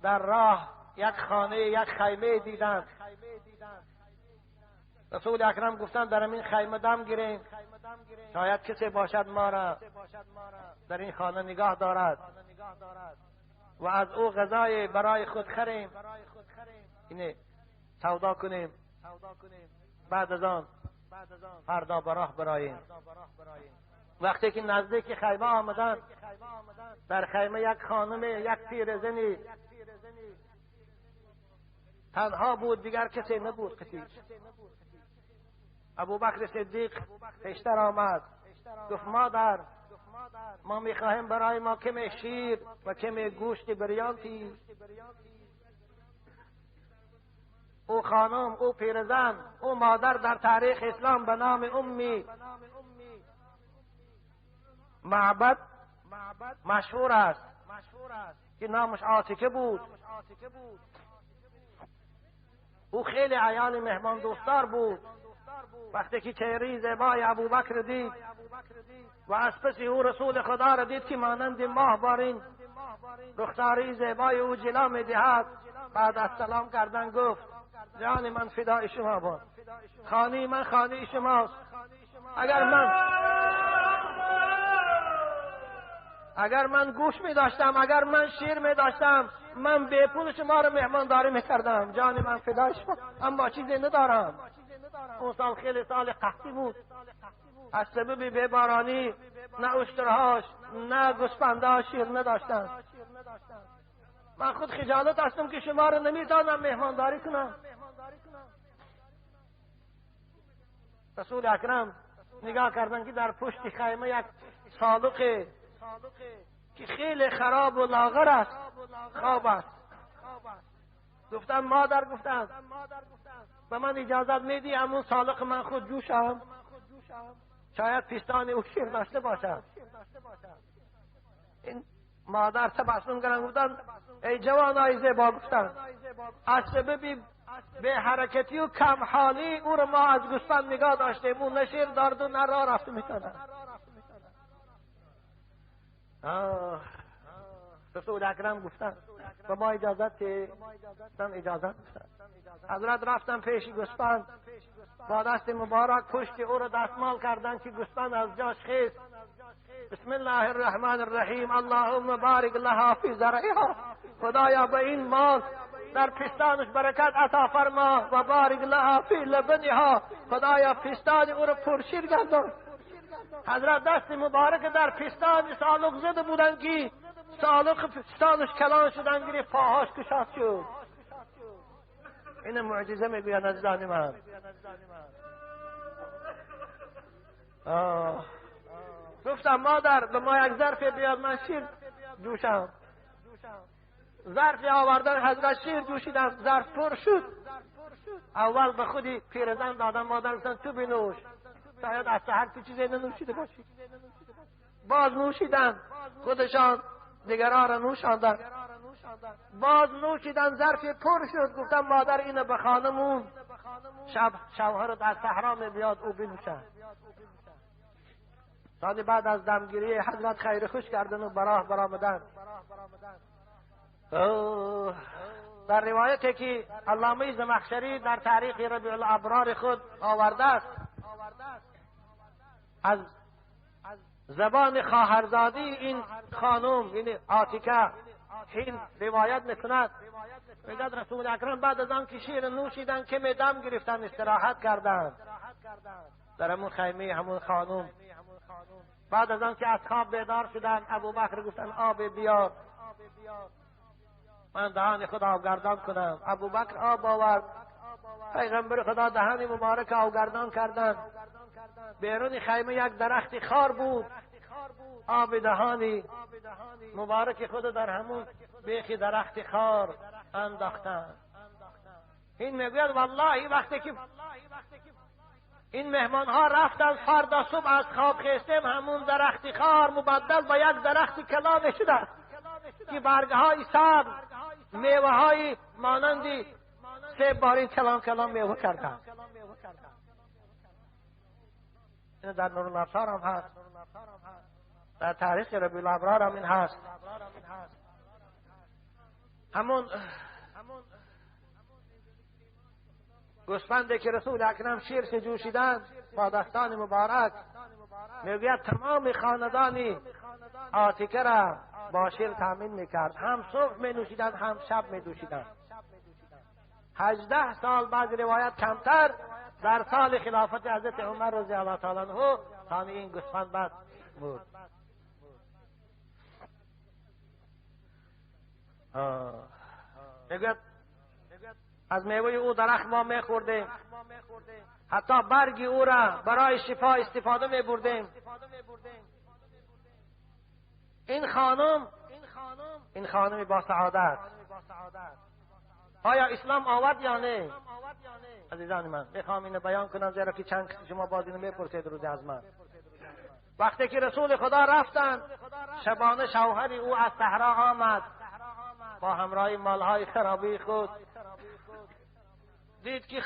در راه یک خانه، یک خیمه دیدند. رسول اکرم گفتند در این خیمه دم گیریم، شاید کسی باشد ما را در این خانه نگاه دارد و از او غذای برای خود خریم، اینه سودا کنیم، بعد از آن فردا به راه براییم. وقتی که نزدیک خیمه آمدند، در خیمه یک خانم، یک پیرزنی تنها بود، دیگر کسی نبود. کسی ابوبکر صدیق پیشتر آمد، گفت مادر، ما میخواهیم برای ما کمی شیر و کمی گوشت بریانتی. او خانم، او پیرزن، او مادر در تاریخ اسلام به نام امی معبد مشهور است که نامش عاتکه بود. او خیلی عیال مهمان دوستدار بود. وقتی که چهره زیبای ابوبکر دید و از پس او رسول خدا را دید که مانند ماه بارین رخساره زیبای او جلا میدهد، بعد از سلام کردن گفت جان من فدای شما باد، خانه من خانه شماست. اگر من گوش می داشتم، اگر من شیر می داشتم، من به پول شما را مهمانداری می کردم، جان من فدای شما، اما چیزی ندارم. اون سال خیلی سال قحطی بود، از سبب بی‌بارانی نه اشترهاش نه گوسفندهاش شیر نداشتند. من خود خجالت هستم که شما رو نمیتونم مهمانداری کنم. رسول اکرم نگاه کردن که در پشت خیمه یک صادق که خیلی خراب و لاغر است، خواب است. گفتن مادر، گفتن به من اجازت میدی همون سالق من خود جوشم؟ شاید پستان او شیر داشته باشد. این مادر تبسم کردن، گفتن ای جوانای زیبا، گفتن از سبب به حرکتی و کم حالی او رو ما از گوسفند نگاه داشتیم، او نه شیر دارد و نه راه رفته میتونه. رسول اکرم گفتن به ما اجازت گفتن، اجازت گفتن. حضرت رفتن پیش گوسفند، با دست مبارک پشت او رو دستمال کردن که گوسفند از جاش خیست. بسم الله الرحمن الرحیم، اللهم بارک لها فی زرعها. خدایا به این مال در پستانش برکت عطا فرما. و بارک لها فی لبنها. خدایا پستان او رو پرشیر گردان. حضرت دست مبارک در پستان سالق زده بودن که سالق پستانش کلان شدن گرفت، پاهاش کشاد شد. این معجزه میگوید عزیزان من. گفتم مادر به ما یک ظرف بیاد من شیر جوشم. ظرف آوردن، حضرت شیر جوشیدن، ظرف پر شد. اول به خودی پیرزن دادن، مادر گفتن تو بنوش، شاید از سحر تو چیزی ننوشیده باشی. باز نوشیدن، خودشان دیگران را نوشاندن. باز نوشیدن، ظرف پر شد. گفتم مادر اینو به خانمون شب شوهر در صحرا میبیاد او بنوشد. تا بعد از دمگیری حضرت خیر خوش کردن و براه برآمدن. در روایتی که علامه زمخشری در تاریخ ربیع الابرار خود آورده است، از زبان خواهرزادی این خانم یعنی عاتکه این روایت میکند، میگد رسول اکرم بعد از آن که شیر نوشیدن که دم گرفتن استراحت کردند در همون خیمه همون خانم. بعد از آن که از خواب بیدار شدن، ابوبکر گفتن آب بیار من دهان خود آبگردان کنم. ابوبکر آب آورد، پیغمبر خدا دهان مبارک آبگردان کردند. بیرون خیمه یک درخت خار بود، آب دهانی مبارک خود در همون بیخ درخت خار انداختند. این میگوید والله وقتی که این مهمان ها رفتن فردا صبح از خواب خیستیم، همون درخت خار مبدل به یک درخت کلان شده که برگ های سبز، میوه های مانندی سه باری کلان کلان میوه کردن. این در نورالابصار هم هست، در تاریخ ربیع الابرار هم این هست. همون گوسفندی که رسول اکرم شیرش جوشیدن با دستان مبارک، میگوید تمام خاندانی عاتکه را با شیر تامین میکرد. هم صبح می نوشیدند هم شب می دوشیدند. 18 سال بعد روایت کمتر، در سال خلافت حضرت عمر رضی الله تعالی عنه تا این گوسفند بعد بود. میگوید از میوه او درخت ما میخوردیم، حتی برگ او را برای شفا استفاده میبردیم. این خانم، این خانم با سعادت، آیا اسلام آورد یا نه؟ عزیزان من میخوام اینو بیان کنم، زیرا که چند شما باز اینو میپرسید روز از من. وقتی که رسول خدا رفتن، شبانه شوهر او از صحرا آمد با همراه مالهای خرابی خود. دید که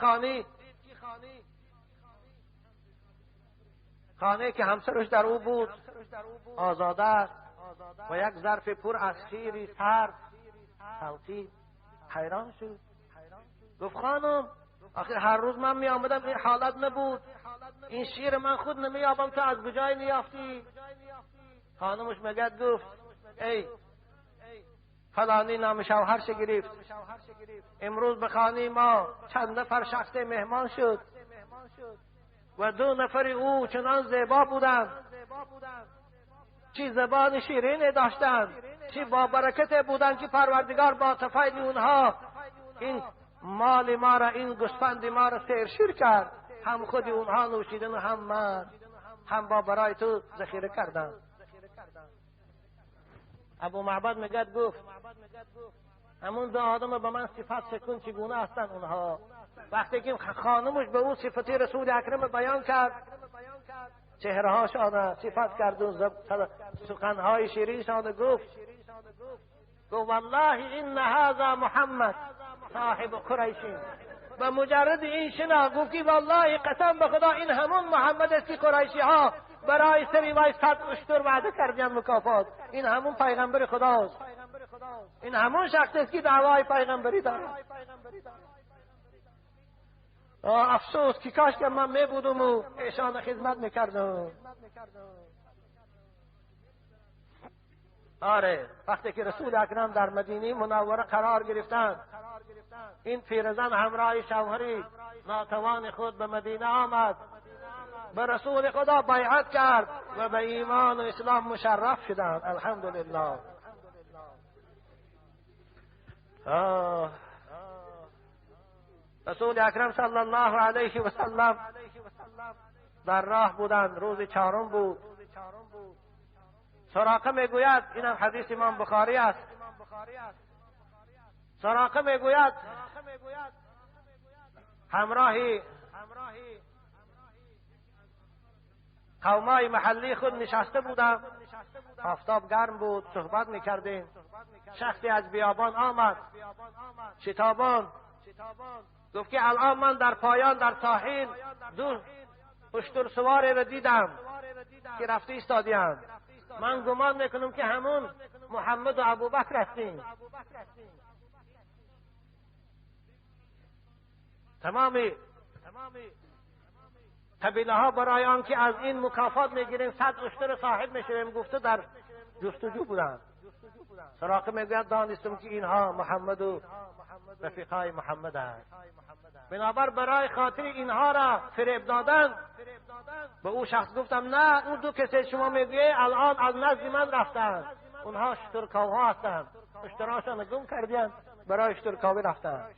خانه که همسرش در او بود آزاده است و یک ظرف پر از شیر سرد تلقی. حیران شد، گفت خانم آخر هر روز من می آمدم این حالت نبود، این شیر من خود نمی یابم، تو از کجای نیافتی؟ خانمش مگد گفت ای فلانی نام شوهرش گرفت، امروز به خانه ما چند نفر شخص مهمان شد و 2 نفر او چنان زیبا بودند چی زبان شیرین داشتند، چی با برکت بودند که پروردگار با تفیل اونها این مال ما را، این گوسفند ما را سیرشیر کرد. هم خود اونها نوشیدن و هم من، هم با برای تو ذخیره کردن. ابو معبد میگد گفت همون دو آدم به من صفت شکن چگونه هستند اونها. وقتی که خانمش به او صفتی رسول اکرم بیان کرد، چهرهاشان صفت کرد و سخنهای شیرینشان گفت، گفت والله این هذا محمد صاحب قریشین. و مجرد این شنا گفت که والله قسم به خدا این همون محمد است که قریشی ها برای سری وای 100 اشتر وعده کردن مکافات. این همون پیغمبر خداست، این همون شخص است که دعوای پیغمبری دارد. افسوس که کاش که من می بودم و ایشان خدمت میکردم. آره وقتی که رسول اکرم در مدینه منوره قرار گرفتند، این پیرزن همراه شوهری ناتوان خود به مدینه آمد، به رسول خدا بیعت کرد و به ایمان و اسلام مشرف شدند. الحمدلله. رسول اکرم صلی الله علیه و سلم در راه بودند، روز چهارم بود. سراقه میگوید، اینم حدیث امام بخاری است، سراقه میگوید همراهی قومای محلی خود نشسته بودم، آفتاب گرم بود، صحبت میکردیم. شخصی از بیابان آمد شتابان، گفت که الان من در پایان در ساحل دو اشتر سواری را دیدم که رفته ایستادیم. من گمان میکنم که همون محمد و ابوبکر هستیم. تمام قبیله ها برای آنکه از این مکافات میگیریم 100 اشتر صاحب میشویم گفته در جستجو بودند. سراقه میگوید دانستم که اینها محمد و رفیقای محمد هست. بنابر برای خاطر اینها را فریب دادن به او شخص گفتم نه، اون دو کسی شما میگویی الان از نزد من رفتن، اونها اشترکاوها هستند، اشتراشان گم کردین برای اشترکاوی رفتن.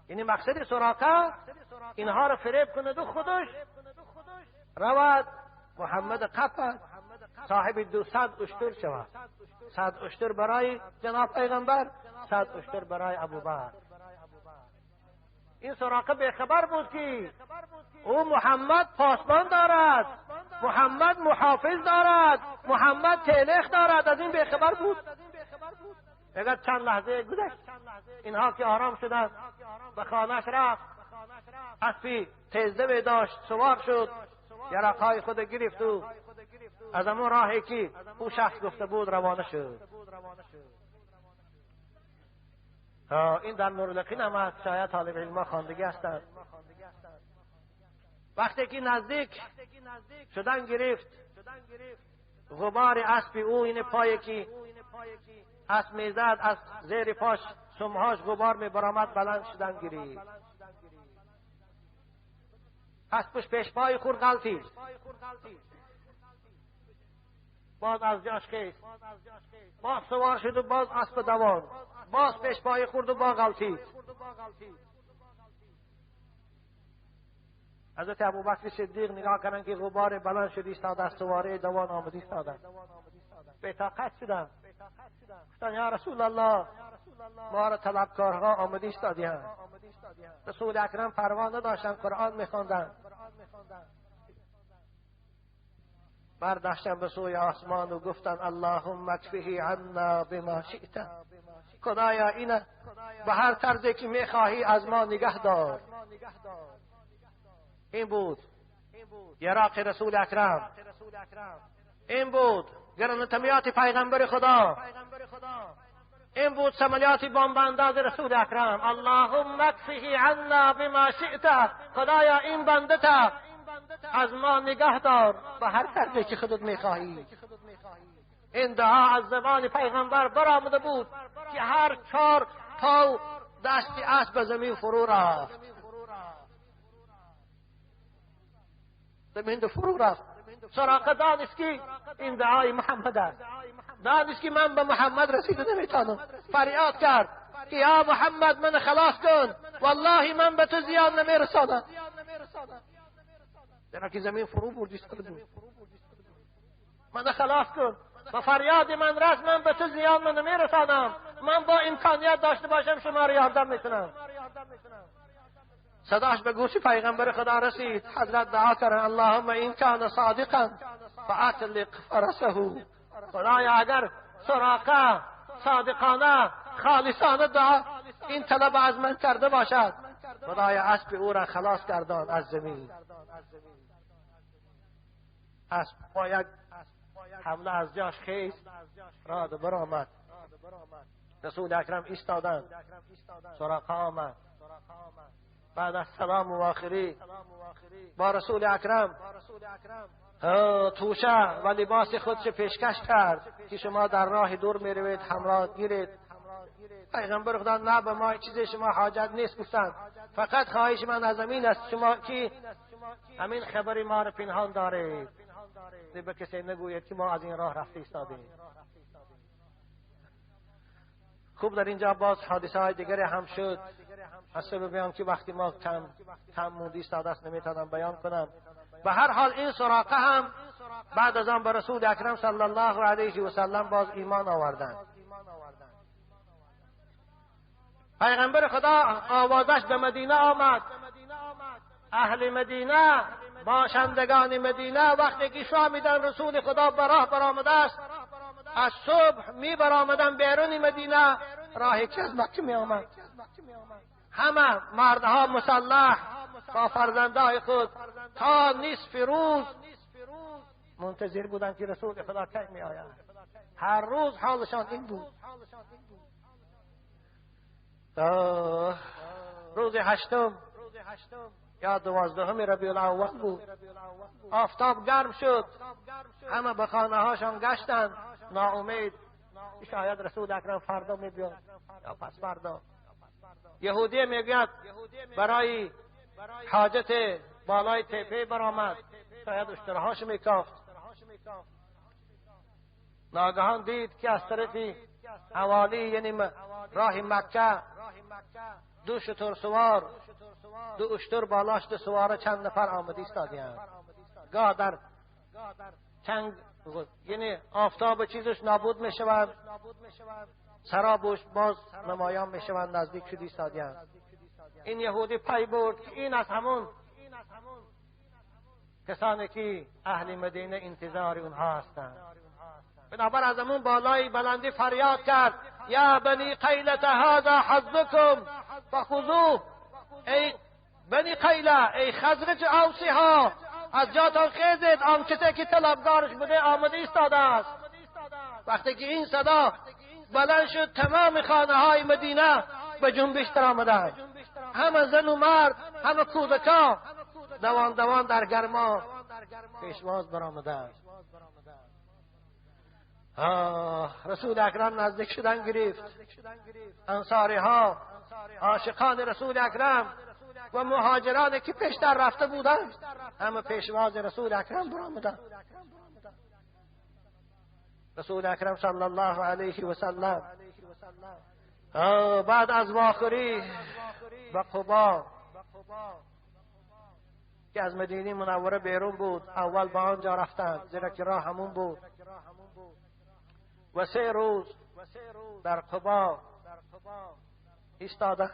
یعنی مقصد سراقه اینها را فریب کند و خودش رود محمد قفد صاحب 200 اشتر شود. 100 اشتر برای جناب پیغمبر، 100 اشتر برای ابوبکر. این سراقه بیخبر بود که او محمد پاسبان دارد، محمد محافظ دارد، محمد تلخ دارد. از این بیخبر بود. اگر چند لحظه گذشت، اینها که آرام شدند به خانهش رفت، اسبی تیزده داشت، سوار شد، یرقهای خود گرفت و از همون راهی که او شخص گفته بود روانه شد. این در نورالقین هم هست، شاید طالب علم خواندگی هستند. وقتی که نزدیک شدن گرفت، غبار اسب او، این پایی که اسب میزد از زیر پاش سمهاش غبار میبرآمد، بلند شدن گرفت. اسبش پیش پای خور غلطید، باز از جاش خیست، باز سوار شد و باز اسب دوان، باز پیش پای خورد و با غلطید. حضرت ابوبکر صدیق نگاه کردن که غبار بلند شد ایستاده، از سواره دوان آمد ایستاده، بی طاقت شدن. گفتن یا رسول الله، ما را طلبکارها آمده ایستادی‌اند. رسول اکرم پروا نداشتن، قرآن میخواندند. برداشتن به سوی آسمان و گفتن اللهم اکفه عنا بما شئت. خدایا اینه به هر طرزی که میخواهی از ما نگه دار. این بود یراق رسول اکرم، این بود گرانتمیات پیغمبر خدا، این بود سملیات بمب انداز رسول اکرم. اللهم اکفه عنا بما شئت. خدایا این بنده تا از ما نگه دار به هر طرزی که خودت میخواهی. این دعا از زبان پیغمبر برآمده بود که هر چهار پا دست اسب به زمین فرو رفت، زمین فرو رفت. سراقه دانست که این دعای محمد است، دانست که من به محمد رسیده نمیتانم. فریاد کرد که یا محمد من خلاص کن، والله من به تو زیان نمیرسانم. زیرا که زمین فرو بردی بود. من خلاص کن، با فریاد من رس، من به تو زیان من نمیرسانم، من با امکانیت داشته باشم شما را یاردم میکنم. صداش به گوش پیغمبر خدا رسید. حضرت دعا کردن اللهم این کان صادقا فاطلق فرسه. خدایا اگر سراقه صادقانه خالصانه دعا این طلب از من کرده باشد، خدایا اسب او را خلاص گردان از زمین. اسب با یک حمله از جاش خیست راد برآمد. رسول اکرم ایستادند، سراقه آمد. بعد از سلام و آخری با رسول اکرم توشه و لباس خودش پیشکش کرد که شما در راه دور می روید همراه گیرید. پیغمبر خدا نه، به ما چیز شما حاجت نیست گفتند، فقط خواهش من از امین است شما که همین خبری ما را پنهان دارید، به کسی نگوید که ما از این راه رفته ایستادیم. خوب در اینجا باز حادثه های دیگری هم شد. از سبب بیان که وقتی ما کم موندی ایستاده است نمیتونم بیان کنم. به هر حال این سراقه هم بعد از آن به رسول اکرم صلی الله علیه و سلم باز ایمان آوردند. پیغمبر خدا آوازش به مدینه آمد. اهل مدینه، باشندگان مدینه وقتی که فهمیدن رسول خدا به راه برآمده است، از صبح می برآمدن بیرون مدینه، راه که از مکه می آمد. همه مردها مسلح با فرزندهای خود تا نصف روز منتظر بودند که رسول خدا کی می آید. هر روز حالشان این بود. روز هشتم یا 12 ربیع الاول بود. آفتاب گرم شد، همه به خانه هاشان گشتند ناامید، شاید رسول اکرم فردا می بیاد یا پس فردا. یهودی میگوید برای حاجت بالای تپه برآمد، شاید اشترهاش میکافت. ناگهان دید که از طرف حوالی یعنی راه مکه دو شتر سوار، دو اشتر بالاش دو سواره چند نفر آمده ایستادند. گاه در چنگ یعنی آفتاب چیزش نابود میشود، سرابش باز نمایان میشوند، نزدیک شد ایستادند. این یهودی پی برد که این از همون کسانی که اهل مدینه انتظار اونها هستند. بنابر از همون بالای بلندی فریاد کرد یا بنی قیلة هذا حظکم فخذوه. ای بنی قیله، ای خزرج اوسی ها، از جاتان خیزید، آن کسی که طلبگارش بوده آمده ایستاده است. وقتی که این صدا بلند شد تمام خانه های مدینه به جنبش در آمدند. همه زن و مرد، همه کودکان دوان دوان در گرما پیشواز برآمدند. رسول اکرم نزدیک شدن گرفت. انصاری ها، عاشقان رسول اکرم و مهاجران که پیشتر رفته بودند همه پیشواز رسول اکرم برآمدند. رسول اکرم صلی الله علیه و سلم بعد از واخری و قبا که از مدینه منوره بیرون بود، اول به آنجا رفتند زیرا که راه همون بود و 3 روز در قبا ایستاده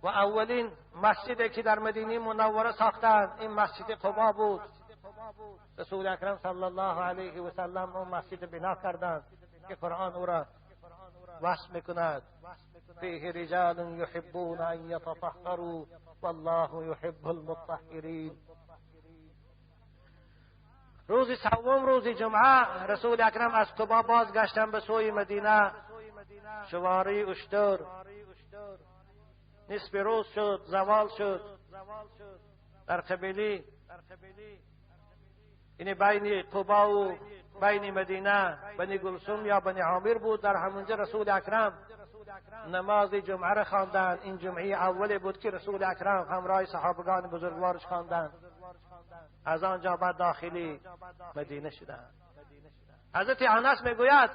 و اولین مسجدی که در مدینه منوره ساختند این مسجد قبا بود. رسول اکرم صلی الله علیه و سلم اون مسجد بنا کردند که قرآن او را وصف میکند: فیه رجال یحبون ان یتطهروا والله یحب المطهرین. روز سوم، روز جمعه، رسول اکرم از قبا بازگشتند به سوی مدینه. شواری اشتر نصف روز شد، زوال شد. در قبیله یعنی بین قبا و بین مدینه بنی گلثوم یا بنی عامر بود. در همونجا رسول اکرم نماز جمعه را خواندند. این جمعه اولی بود که رسول اکرم همراه صحابگان بزرگوارش خواندند. از آنجا بعد داخلی مدینه شدند. حضرت انس میگوید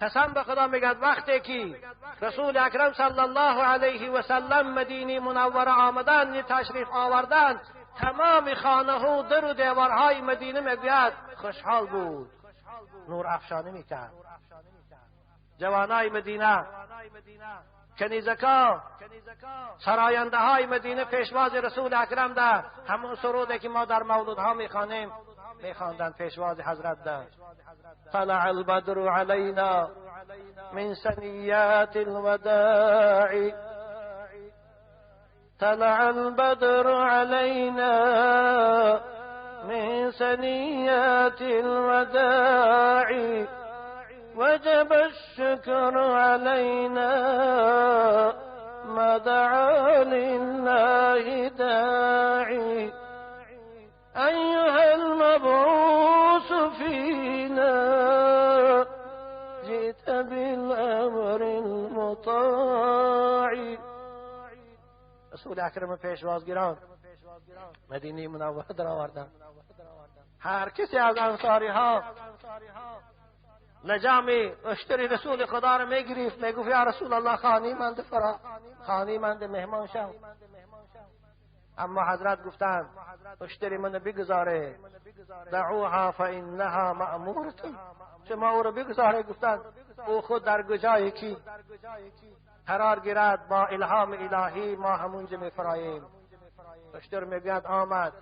قسم به خدا میگوید وقتی که رسول اکرم صلی الله علیه و سلم مدینه منوره آمدند، تشریف آوردند، تمام خانه و در و دیوارهای مدینه میگوید خوشحال بود، نور افشانی میکرد. جوانای مدینه، کنیزکا، سراینده های مدینه پیشواز رسول اکرم ده همون سروده که ما در مولودها میخوانیم میخواندند پیشواز حضرت ده. طلع البدر علینا من ثنیات الوداع، طلع البدر علینا من ثنیات الوداع، وجب الشكر علينا ما دعا لله داعي، أيها المبعوث فينا جئت بالأمر المطاع. رسول اکرم پیشوازگیران مدینه منوره در آوردند. هر کسی از انصاری ها لجام اشتری رسول خدا را میگرفت، میگفت یا رسول الله خانی مند فرا، خانی مند مهمان شو. اما حضرت گفتند اشتری من بگذاره، دعوها فانها مأمورة، شما او را بگذاره. گفتند او خود در جایی که قرار گیرد با الهام الهی ما همونجا میفراییم. اشتر میگوید آمد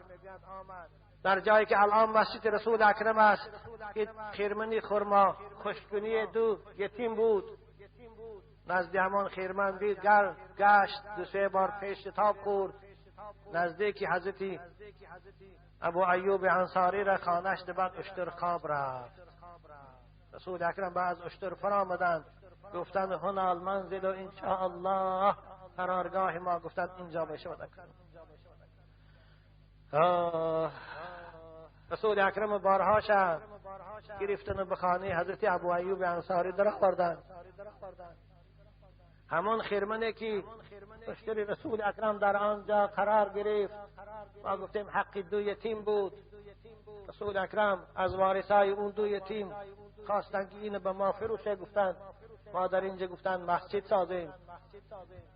در جایی که الان مسجد رسول اکرم است، که خیرمنی خرما خشکنی دو یتیم بود، نزد همان خیرمن دید گشت، دو سه بار پیش تاب خورد، نزدیک حضرت ابو ایوب انصاری را خانهش بعد اشتر خواب رفت. رسول اکرم بعد اشتر فرامدند، گفتند هنا المنزل ان شاء الله، قرارگاه ما، گفتند اینجا بشود. رسول اکرم بارها شد گرفتن و به خانه حضرت ابو ایوب انصاری در آوردند. همان خیرمنه که اشتری رسول اکرم در آنجا قرار گرفت، ما گفتیم حق دو یتیم بود. رسول اکرم از وارثای اون دو یتیم خواستند که اینو به ما فروشه، گفتند ما در اینجا گفتند مسجد سازیم.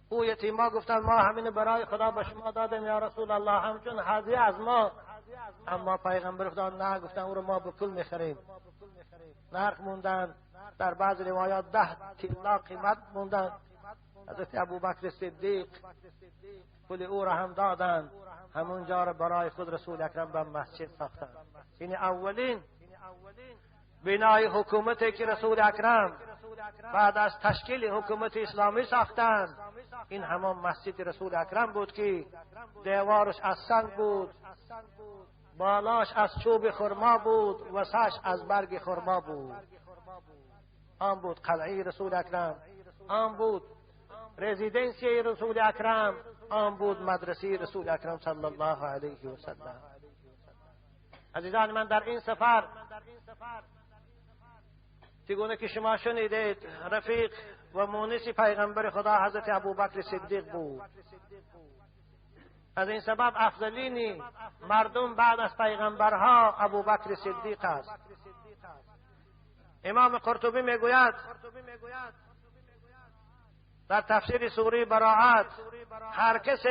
او یتیما گفتند ما همین برای خدا به شما دادیم یا رسول الله، همچون هدیه از ما. اما پیغمبر خدا نه، گفتند او رو ما به پول میخریم. نرخ موندن، در بعض روایات 10 طلا قیمت موندن. حضرت ابوبکر صدیق پول او را هم دادند، همونجا را برای خود رسول اکرم به مسجد ساختند. این اولین بنای حکومتی که رسول اکرم بعد از تشکیل حکومت اسلامی ساختند، این همان مسجد رسول اکرم بود که دیوارش از سنگ بود، بالاش از چوب خرما بود و سش از برگ خرما بود. آن بود قلعه رسول اکرم، آن بود رزیدنسی رسول اکرم، آن بود مدرسه رسول اکرم صلی الله علیه و سلم. عزیزان من، در این سفر چگونه که شما شنیدید رفیق و مونس پیغمبر خدا حضرت ابوبکر صدیق بود. از این سبب افضلین مردم بعد از پیغمبرها ابوبکر صدیق است. امام قرطبی میگوید در تفسیر سوره براعت هر کس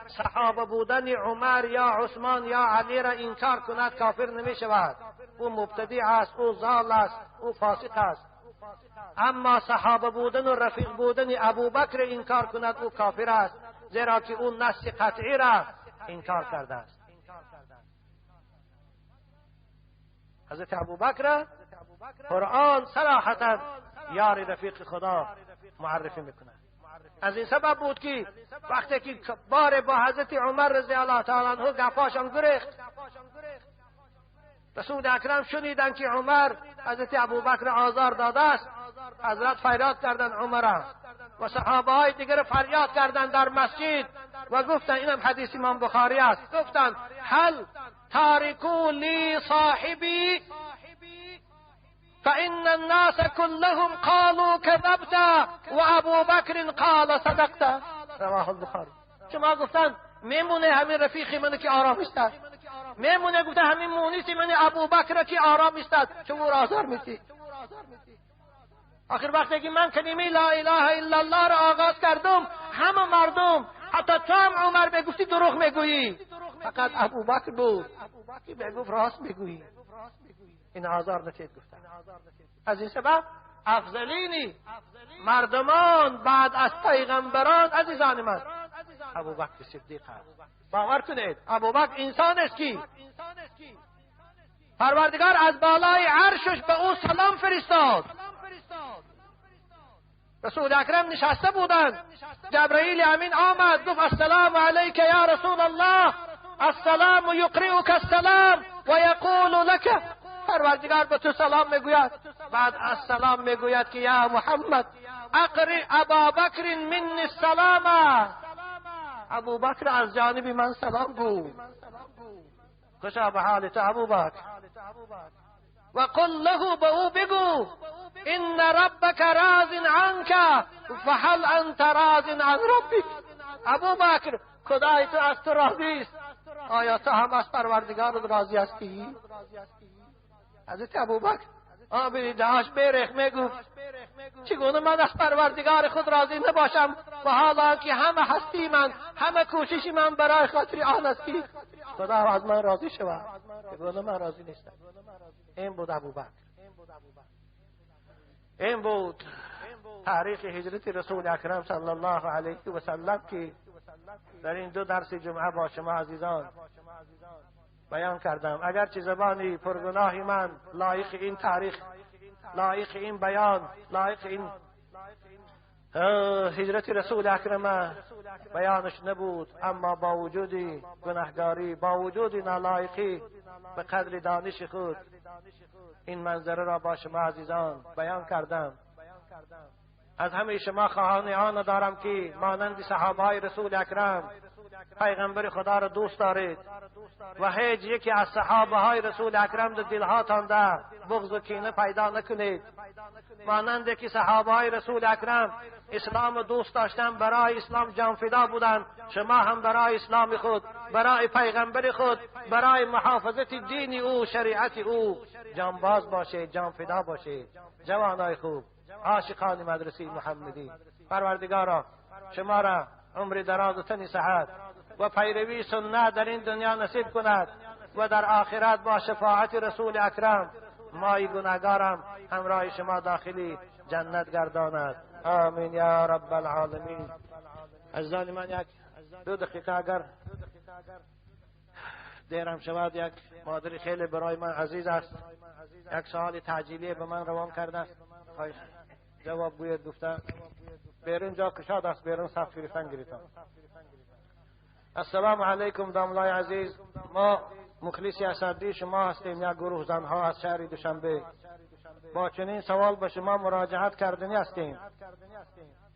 صحابه بودن عمر یا عثمان یا علی را انکار کند کافر نمی شود، او مبتدع است، او ضال است، او فاسق است. اما صحابه بودن و رفیق بودن ابوبکر انکار کند او کافر است، زیرا که او نص قطعی را انکار کرده است. حضرت ابوبکر قرآن صراحتا یار رفیق خدا معرفی میکند. از این سبب بود که وقتی که بار با حضرت عمر رضی الله تعالی عنه گپاشان گریخت، رسول اکرم شنیدند که عمر حضرت ابوبکر آزار داده است. حضرت فریاد کردند عمر و صحابه های دیگر فریاد کردند در مسجد و گفتند، اینم حدیث امام بخاری است، گفتند هل تارکو لی صاحبی فإن الناس كلهم قالوا كذبت و ابو بکر قال صدقت. رواه البخاری. شما گفتند میمونه همین رفیق من که آرام است، میمونه گفته همین مونیس من ابوبکر که آرام است، چون او را آزار میتی. آخر وقتی که من کلمه لا اله الا الله را آغاز کردم، همه مردم حتی تو هم عمر میگفتی دروغ میگویی، فقط ابوبکر بود که میگفت راست میگویی. این آزار نتید گفتن. از این سبب افضلینی مردمان بعد از پیغمبران عزیزان من ابوبکر صدیق است. باور کنید ابوبکر انسان است که پروردگار از بالای عرشش به او سلام فرستاد. رسول اکرم نشسته بودند، جبرئیل امین آمد گفت السلام علیک یا رسول الله، السلام یقرئک السلام و یقول لک. پروردگار به تو سلام میگوید، بعد السلام میگوید که یا محمد اقرئ ابابکر منی السلام، ابوبکر از جانب من سلام گو. خوشا به حال تو ابوبکر. و قل له، به او بگو ان ربک راض عنک فهل انت راض عن ربک. ابوبکر خدای تو از تو راضی است، آیا تو هم از پروردگارت راضی هستی؟ حضرت ابوبکر آبی دهاش بیرخ میگفت چگونه من از پروردگار خود راضی نباشم و حالا که همه هستی من، همه کوشش من برای خاطر آن است که خدا از من راضی شود، چگونه من راضی نیستم؟ این بود ابوبکر. این بود تاریخ هجرت رسول اکرم صلی الله علیه و سلم که در این دو درس جمعه با شما عزیزان بیان کردم. اگرچه زبانی پرگناهی من لایق این تاریخ، لایق این بیان، لایق این هجرت رسول اکرم بیانش نبود، اما با وجود گناهگاری، با وجود نالایقی، به قدر دانش خود این منظره را با شما عزیزان بیان کردم. از همه شما خواهان آن دارم که مانند صحابه های رسول اکرم پیغمبر خدا را دوست دارید و هیچ یکی از صحابه های رسول اکرم در دلهاتان ده بغض و کینه پیدا نکنید. مانند که صحابه های رسول اکرم اسلام دوست داشتن، برای اسلام جان فدا بودند، شما هم برای اسلام خود، برای پیغمبر خود، برای محافظت دین او، شریعت او جانباز باشید، جان فدا باشید. جوانای خوب، عاشقان مدرسه محمدی، پروردگارا شما را عمر دراز و تن صحت و پیروی سنت در این دنیا نصیب کند و در آخرت با شفاعت رسول اکرم مای گناهگارم همراه شما داخلی جنت گرداند. آمین یا رب العالمین. عزیزان من، یک دو دقیقه اگر دیرم شود، یک مادری خیلی برای من عزیز است، یک سوال تعجیلی به من روان کرده است، خواهش جواب گوید. گفته بیرون جا کشاد است، بیرون صف گرفتن گرفتن. السلام علیکم داملای عزیز، ما مخلص اسدی شما هستیم، یک گروه زنها از شهر دوشنبه. با چنین سوال به شما مراجعت کردنی هستیم.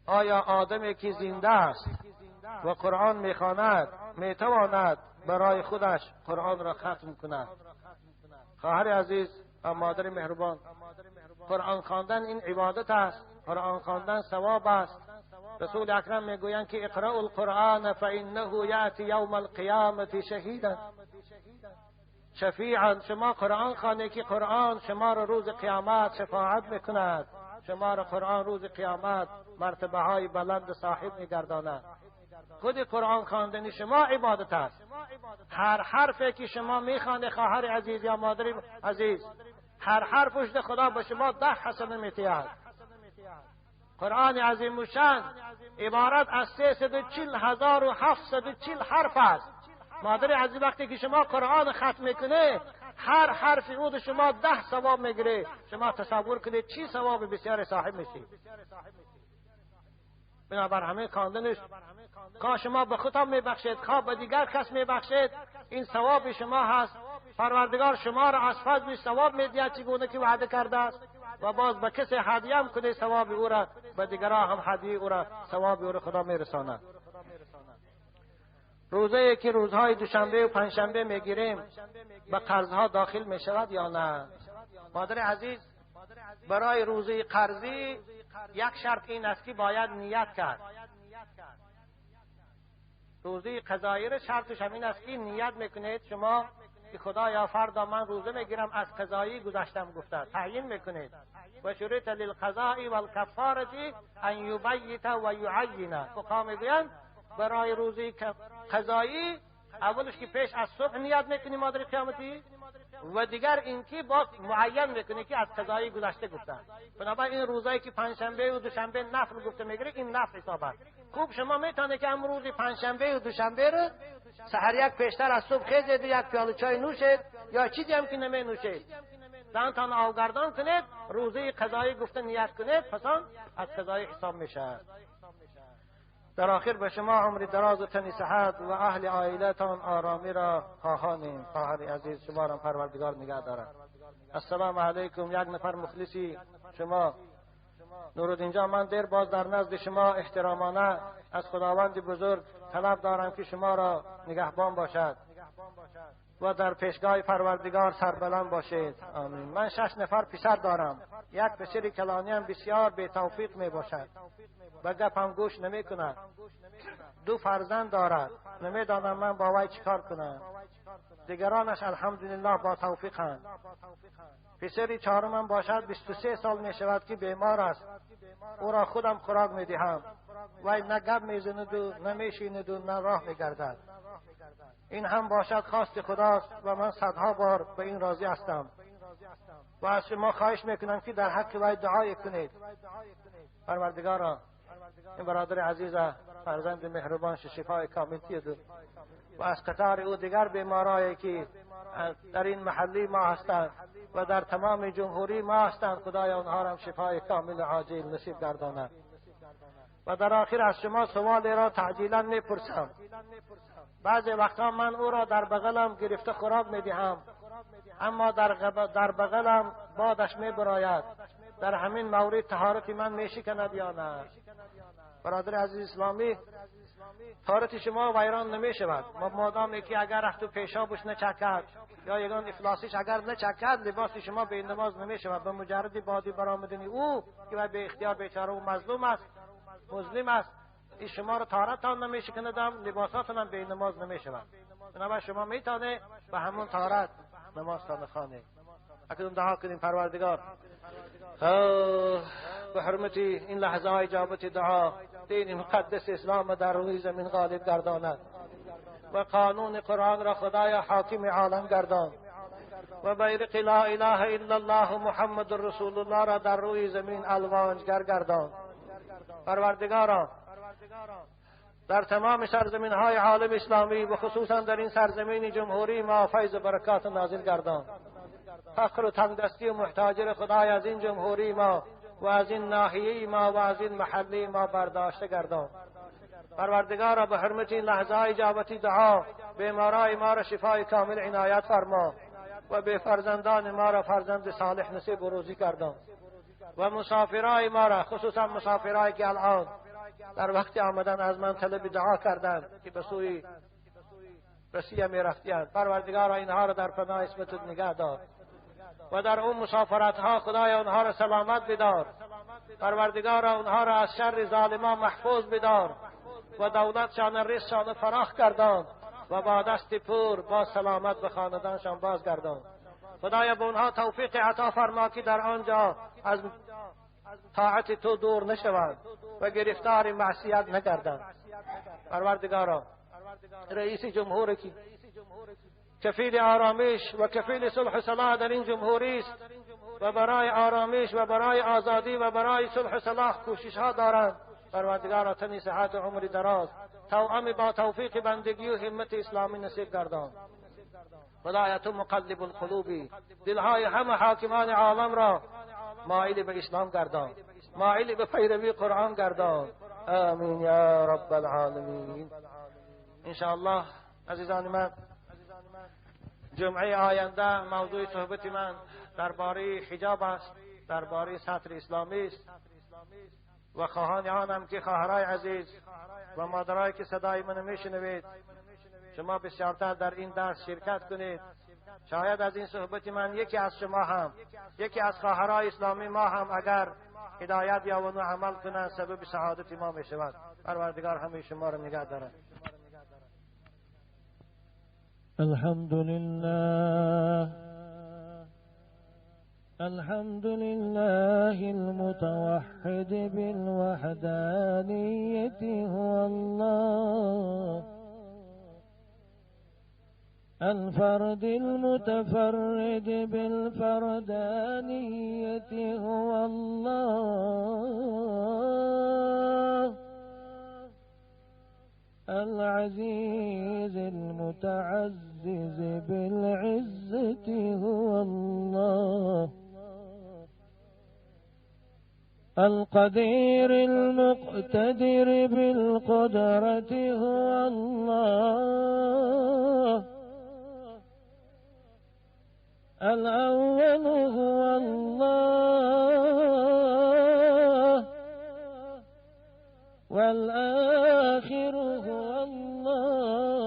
آیا آدمی که زنده است و قرآن میخواند میتواند برای خودش قرآن را ختم کند؟ خواهر عزیز و مادر مهربان، قرآن خواندن این عبادت است، قرآن خواندن ثواب است. رسول اکرم میگویند که اقرأوا القرآن فانه یأتی یوم القیامة شهیدا شفیعا. شما قرآن خوانید که قرآن شما را روز قیامت شفاعت میکند، شما را قرآن روز قیامت مرتبه های بلند صاحب میگرداند. خود قرآن خواندن شما عبادت است. هر حرفی که شما میخوانید خواهر عزیز یا مادر عزیز، هر حرفش خدا به شما 10 حسنه میتید. قرآن عظیم الشان عبارت از 340,740 حرف است. مادر عزیز وقتی که شما قرآن ختم میکنه، هر حرف او شما 10 ثواب میگیره. شما تصور کنید چی ثواب بسیار صاحب میشید. بنابر همه خواندنش خواه شما به خودتان میبخشید، خواه به دیگر کس میبخشید، این ثواب شما هست. پروردگار شما را از فضل ثواب میدهد چگونه که وعده کرده است، و باز به کسی هدیه هم کنه ثواب او را به دیگران هم هدیه او را ثواب او را خدا میرساند. روزه که روزهای دوشنبه و پنجشنبه میگیریم به قرضها داخل میشود یا نه؟ مادر عزیز، برای روزه قرضی یک شرط این است که باید نیت کرد. روزه قضایی را شرطش همین است که نیت میکنید شما که خدایا فردا من روزه میگیرم از قضایی گذشتم گفته تعیین میکنید. و شرط للقضاء والکفاره ان یبیت و یعین. فقها میگویند برای روزه قضایی اولش که پیش از صبح نیت میکنی مادر قیامتی، و دیگر اینکه باز معین میکنی که از قضایی گذشته گفته. بنابراین این روزایی که پنجشنبه و دوشنبه نفل گفته میگیره این نفل حساب است. خوب شما میتونه که امروز پنجشنبه و دوشنبه رو سحر یک پیشتر از صبح خیزید و یک پیاله چای نوشید یا چیزی هم که نمی نوشید، دهانتان آوگردان کنید، روزه قضایی گفته نیت کنید، پس آن از قضایی حساب میشه. در آخر به شما عمر دراز و تنی صحت و اهل عائلتان آرامی را خواهانیم. خواهر عزیز شما را پروردگار نگه دارد. السلام علیکم. یک نفر مخلصی شما نورالدین جان، من دیر باز در نزد شما احترامانه از خداوند بزرگ طلب دارم که شما را نگهبان باشد و در پیشگاه پروردگار سربلند باشید. آمین. من 6 نفر پسر دارم. یک پسر کلانی هم بسیار بی توفیق می باشد و گپ هم گوش نمی کند. 2 فرزند دارد. نمیدانم من با وی چیکار کنم. دیگرانش الحمدلله با توفیقند. پسر چهارمم باشد 23 سال می شود که بیمار است. او را خودم خوراک می دهم. وی نه گپ می زند و نه می شیند و نه راه می گردد. این هم باشد خواست خداست و من صدها بار به این راضی هستم و از شما خواهش میکنم که در حق وی دعای کنید. پروردگارا این برادر عزیز فرزند مهربان شفای کامل تید و از قطار او دیگر بیمارایی که در این محلی ما هستند و در تمام جمهوری ما هستند، خدای آنها را شفای کامل عاجل نصیب گرداند. و در آخر از شما سوالی را تعجیلا میپرسم. بعضی وقتها من او را در بغلم گرفته خوراک میدهم، اما در بغلم بادش میبراید. در همین مورد طهارت من میشکند یا نه؟ برادر عزیز اسلامی، طهارت شما ویران نمیشود مادامی که اگر رفت و پیشابش نچکد یا یگان افلاسش اگر نچکد، لباس شما به نماز نمیشود. به مجرد بادی برآمدن او که به اختیار بیچاره و مظلوم است، مظلوم است، این شما رو طهارتان نمیشکندم، لباساتان هم به نماز نمیشود. بنابراین شما میتونه به همون طهارت نمازتان خوانید. اکنون دعا کنیم. پروردگار به حرمت این لحظه های اجابت دعا دین مقدس اسلام در روی زمین غالب گرداند و قانون قرآن را خدای حاکم عالم گردان و بیرق لا اله الا الله محمد رسول الله را در روی زمین الوانجگر گردان. پروردگارا در تمام سرزمین های عالم اسلامی و خصوصا در این سرزمین جمهوری ما فیض و برکات نازل گردان. فقر و تنگدستی و محتاجر خدای از این جمهوری ما و از این ناحیه ما و از این محله ما برداشته گردان. پروردگارا به حرمت این لحظه های اجابتی دعا بیمارای ما را شفای کامل عنایت فرما و به فرزندان ما را فرزند صالح نصیب و روزی گردان و مسافرای ما را، خصوصا مسافرایی که الان در وقت آمدن از من طلب دعا کردند که به سوی روسیه می رفتند، پروردگارا اینها را در پناه اسمت نگه دار و در اون مسافرت ها خدای آنها را سلامت بدار. پروردگارا آنها را از شر ظالمان محفوظ بدار و دولتشان رزقشان فراخ گردان و با دست پر با سلامت به خاندانشان بازگردان. خدایا به آنها توفیق عطا فرما که در آنجا از طاعت تو دور نشوند و گرفتار معصیت نگردند. پروردگارا رئیس جمهور کی کفیل آرامش و کفیل صلح و صلاح در این جمهوری است و برای آرامش و برای آزادی و برای صلح و صلاح کوشش ها دارند. پروردگارا تنی صحت و عمر دراز توأم با توفیق بندگی و همت اسلامی نصیب گردان. خدایا تو مقلب القلوبی، دلهای همه حاکمان عالم را مایل به اسلام گردان، مایل به پیروی قرآن گردان. آمین یا رب العالمین. انشاءالله عزیزان من، جمعه آینده موضوع صحبت من درباره حجاب است، درباره سطر اسلامی است و خواهان آنم که خواهرای عزیز و مادرایی که صدای من میشنوید شما بسیارتر در این درس شرکت کنید. شاید از این صحبت من یکی از شما هم، یکی از خواهرای اسلامی ما هم اگر هدایت یابند و عمل کنند سبب سعادت ما می شود. پروردگار همه شما را نگه دارد. الحمد لله الحمد لله المتوحد بالوحدانية هو الله الفرد المتفرد بالفردانية هو الله العزيز المتعزز بالعزة هو الله القدير المقتدر بالقدرة هو الله الأول هو الله والآخر هو الله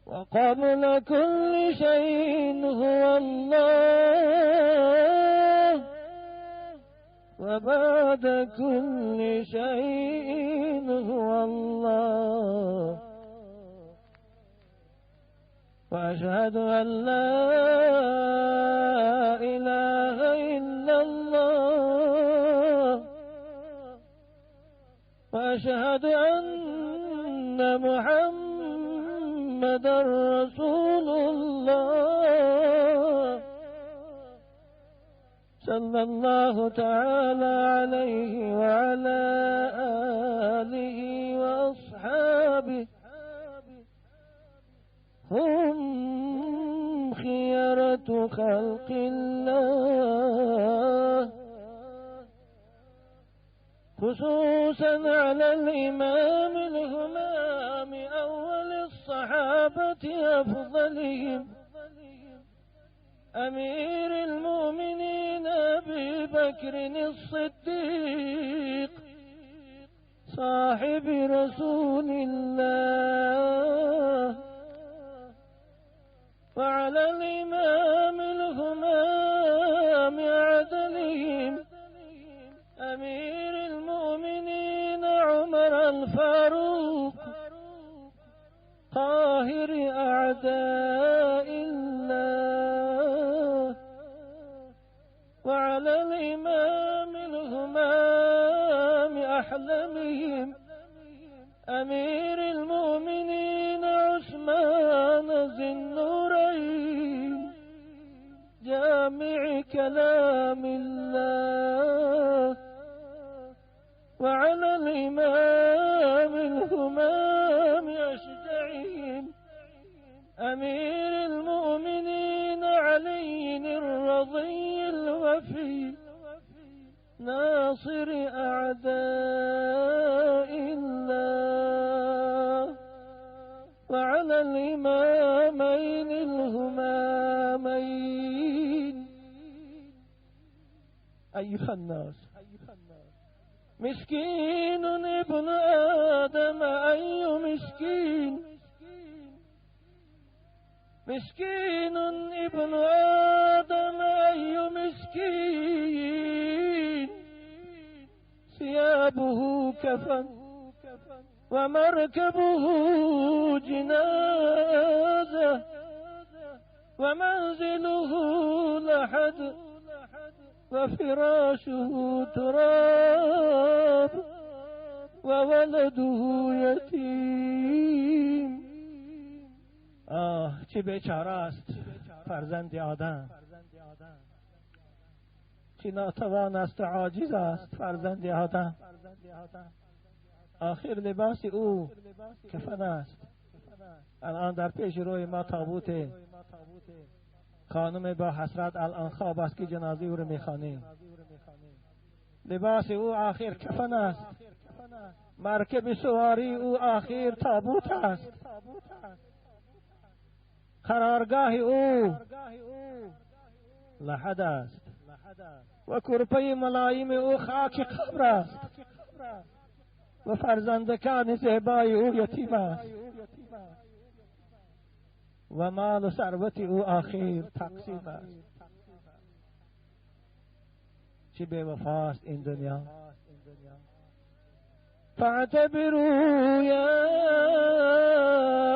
وقبل كل شيء هو الله وبعد كل شيء هو الله وأشهد أن لا إله إلا الله وأشهد أن محمدا رسول الله صلى الله تعالى عليه وعلى آله وأصحابه هم خيرة خلق الله خصوصا على الإمام الهمام أول الصحابة أفضلهم أمير المؤمنين أبي بكر الصديق صاحب رسول الله وعلى الإمام الهمام عدلهم أمير المؤمنين عمر الفاروق قاهر أعداء الله وعلى الإمام الهمام أحلمهم أمير المؤمنين عثمان ذي النورين جامع كلام الله وعلى الإمام الهمام أشجعهم أمير المؤمنين علي الرضي الوفي ناصر أعداء الله وعلى الإمامين الهمامين. أيها الناس، مسكين ابن آدم أي مسكين، مسكين ابن آدم أي مسكين، ثيابه كفن ومركبه جنازة ومنزله لحد وفراشه تراب وولده یتیم. آه چه بیچاره است فرزند آدم، چه ناتوان است و عاجز است فرزند آدم. آخر لباس او کفن است. الان در پیش روی ما تابوت خانم با حسرت الان خواب است که جنازه او رو میخوانیم. لباس او آخر کفن است، مرکب سواری او آخر تابوت است، قرارگاه او لحد است و کرپه ملایم او خاک قبر است و فرزندکان زیبای او یتیم است و مال و ثروت او آخر تقسیم است. چه بی‌وفاست این دنیا. فاعتبروا يا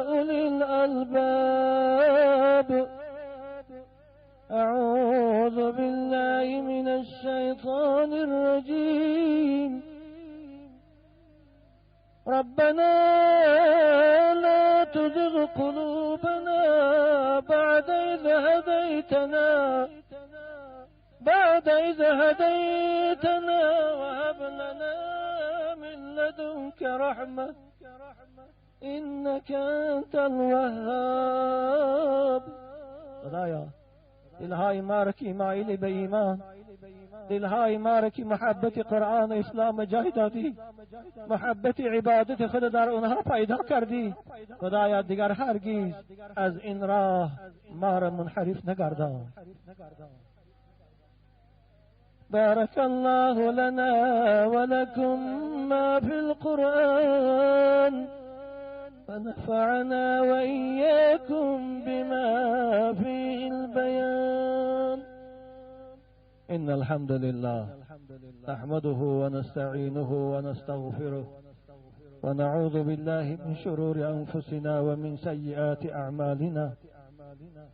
أولي الألباب. أعوذ بالله من الشيطان الرجيم. ربنا لا تزغ قلوبنا بعد إذ هديتنا وهب لنا من لدنك رحمة إنك أنت الوهاب. خدایا دلهای ما را که مایل به ایمان، دلهای ما را که محبت قرآن و اسلام جای دادی، محبت عبادت خود در اونها پیدا کردی، خدایا دیگر هرگز از این راه ما را منحرف نگردان. بارك الله لنا ولكم ما في القرآن ونفعنا وإياكم بما فيه البيان. إن الحمد لله نحمده ونستعينه ونستغفره ونعوذ بالله من شرور أنفسنا ومن سيئات أعمالنا.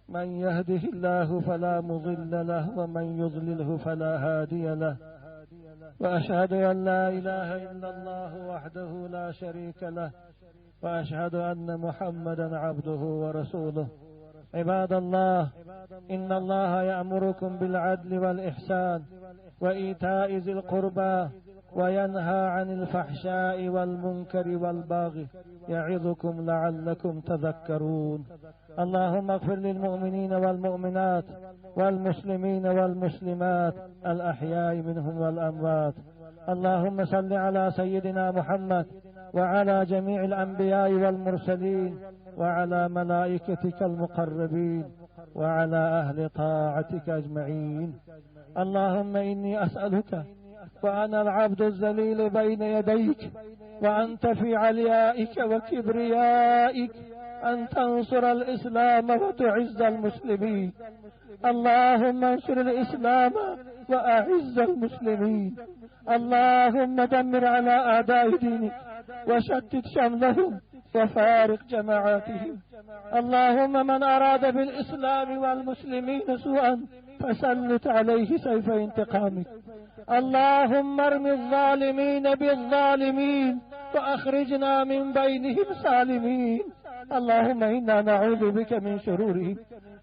من يهده الله فلا مضل له ومن يضلله فلا هادي له. وأشهد أن لا إله إلا الله وحده لا شريك له وأشهد أن محمدا عبده ورسوله. عباد الله، إن الله يأمركم بالعدل والإحسان وإيتاء ذي القربى وينهى عن الفحشاء والمنكر والبغي يعظكم لعلكم تذكرون. اللهم اغفر للمؤمنين والمؤمنات والمسلمين والمسلمات الأحياء منهم والأموات. اللهم صل على سيدنا محمد وعلى جميع الأنبياء والمرسلين وعلى ملائكتك المقربين وعلى أهل طاعتك أجمعين. اللهم إني أسألك وأنا العبد الذليل بين يديك وأنت في عليائك وكبريائك أن تنصر الإسلام وتعز المسلمين. اللهم انصر الإسلام وأعز المسلمين. اللهم دمر على أعداء دينك وشتت شملهم وفارق جماعاتهم. اللهم من أراد بالإسلام والمسلمين سوءا فسلط عليه سيف انتقامك. اللهم ارم الظالمين بالظالمين وأخرجنا من بينهم سالمين. اللهم إنا نعوذ بك من شرورهم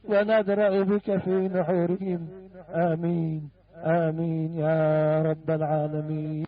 وندرأ بك في نحورهم. آمين آمين يا رب العالمين.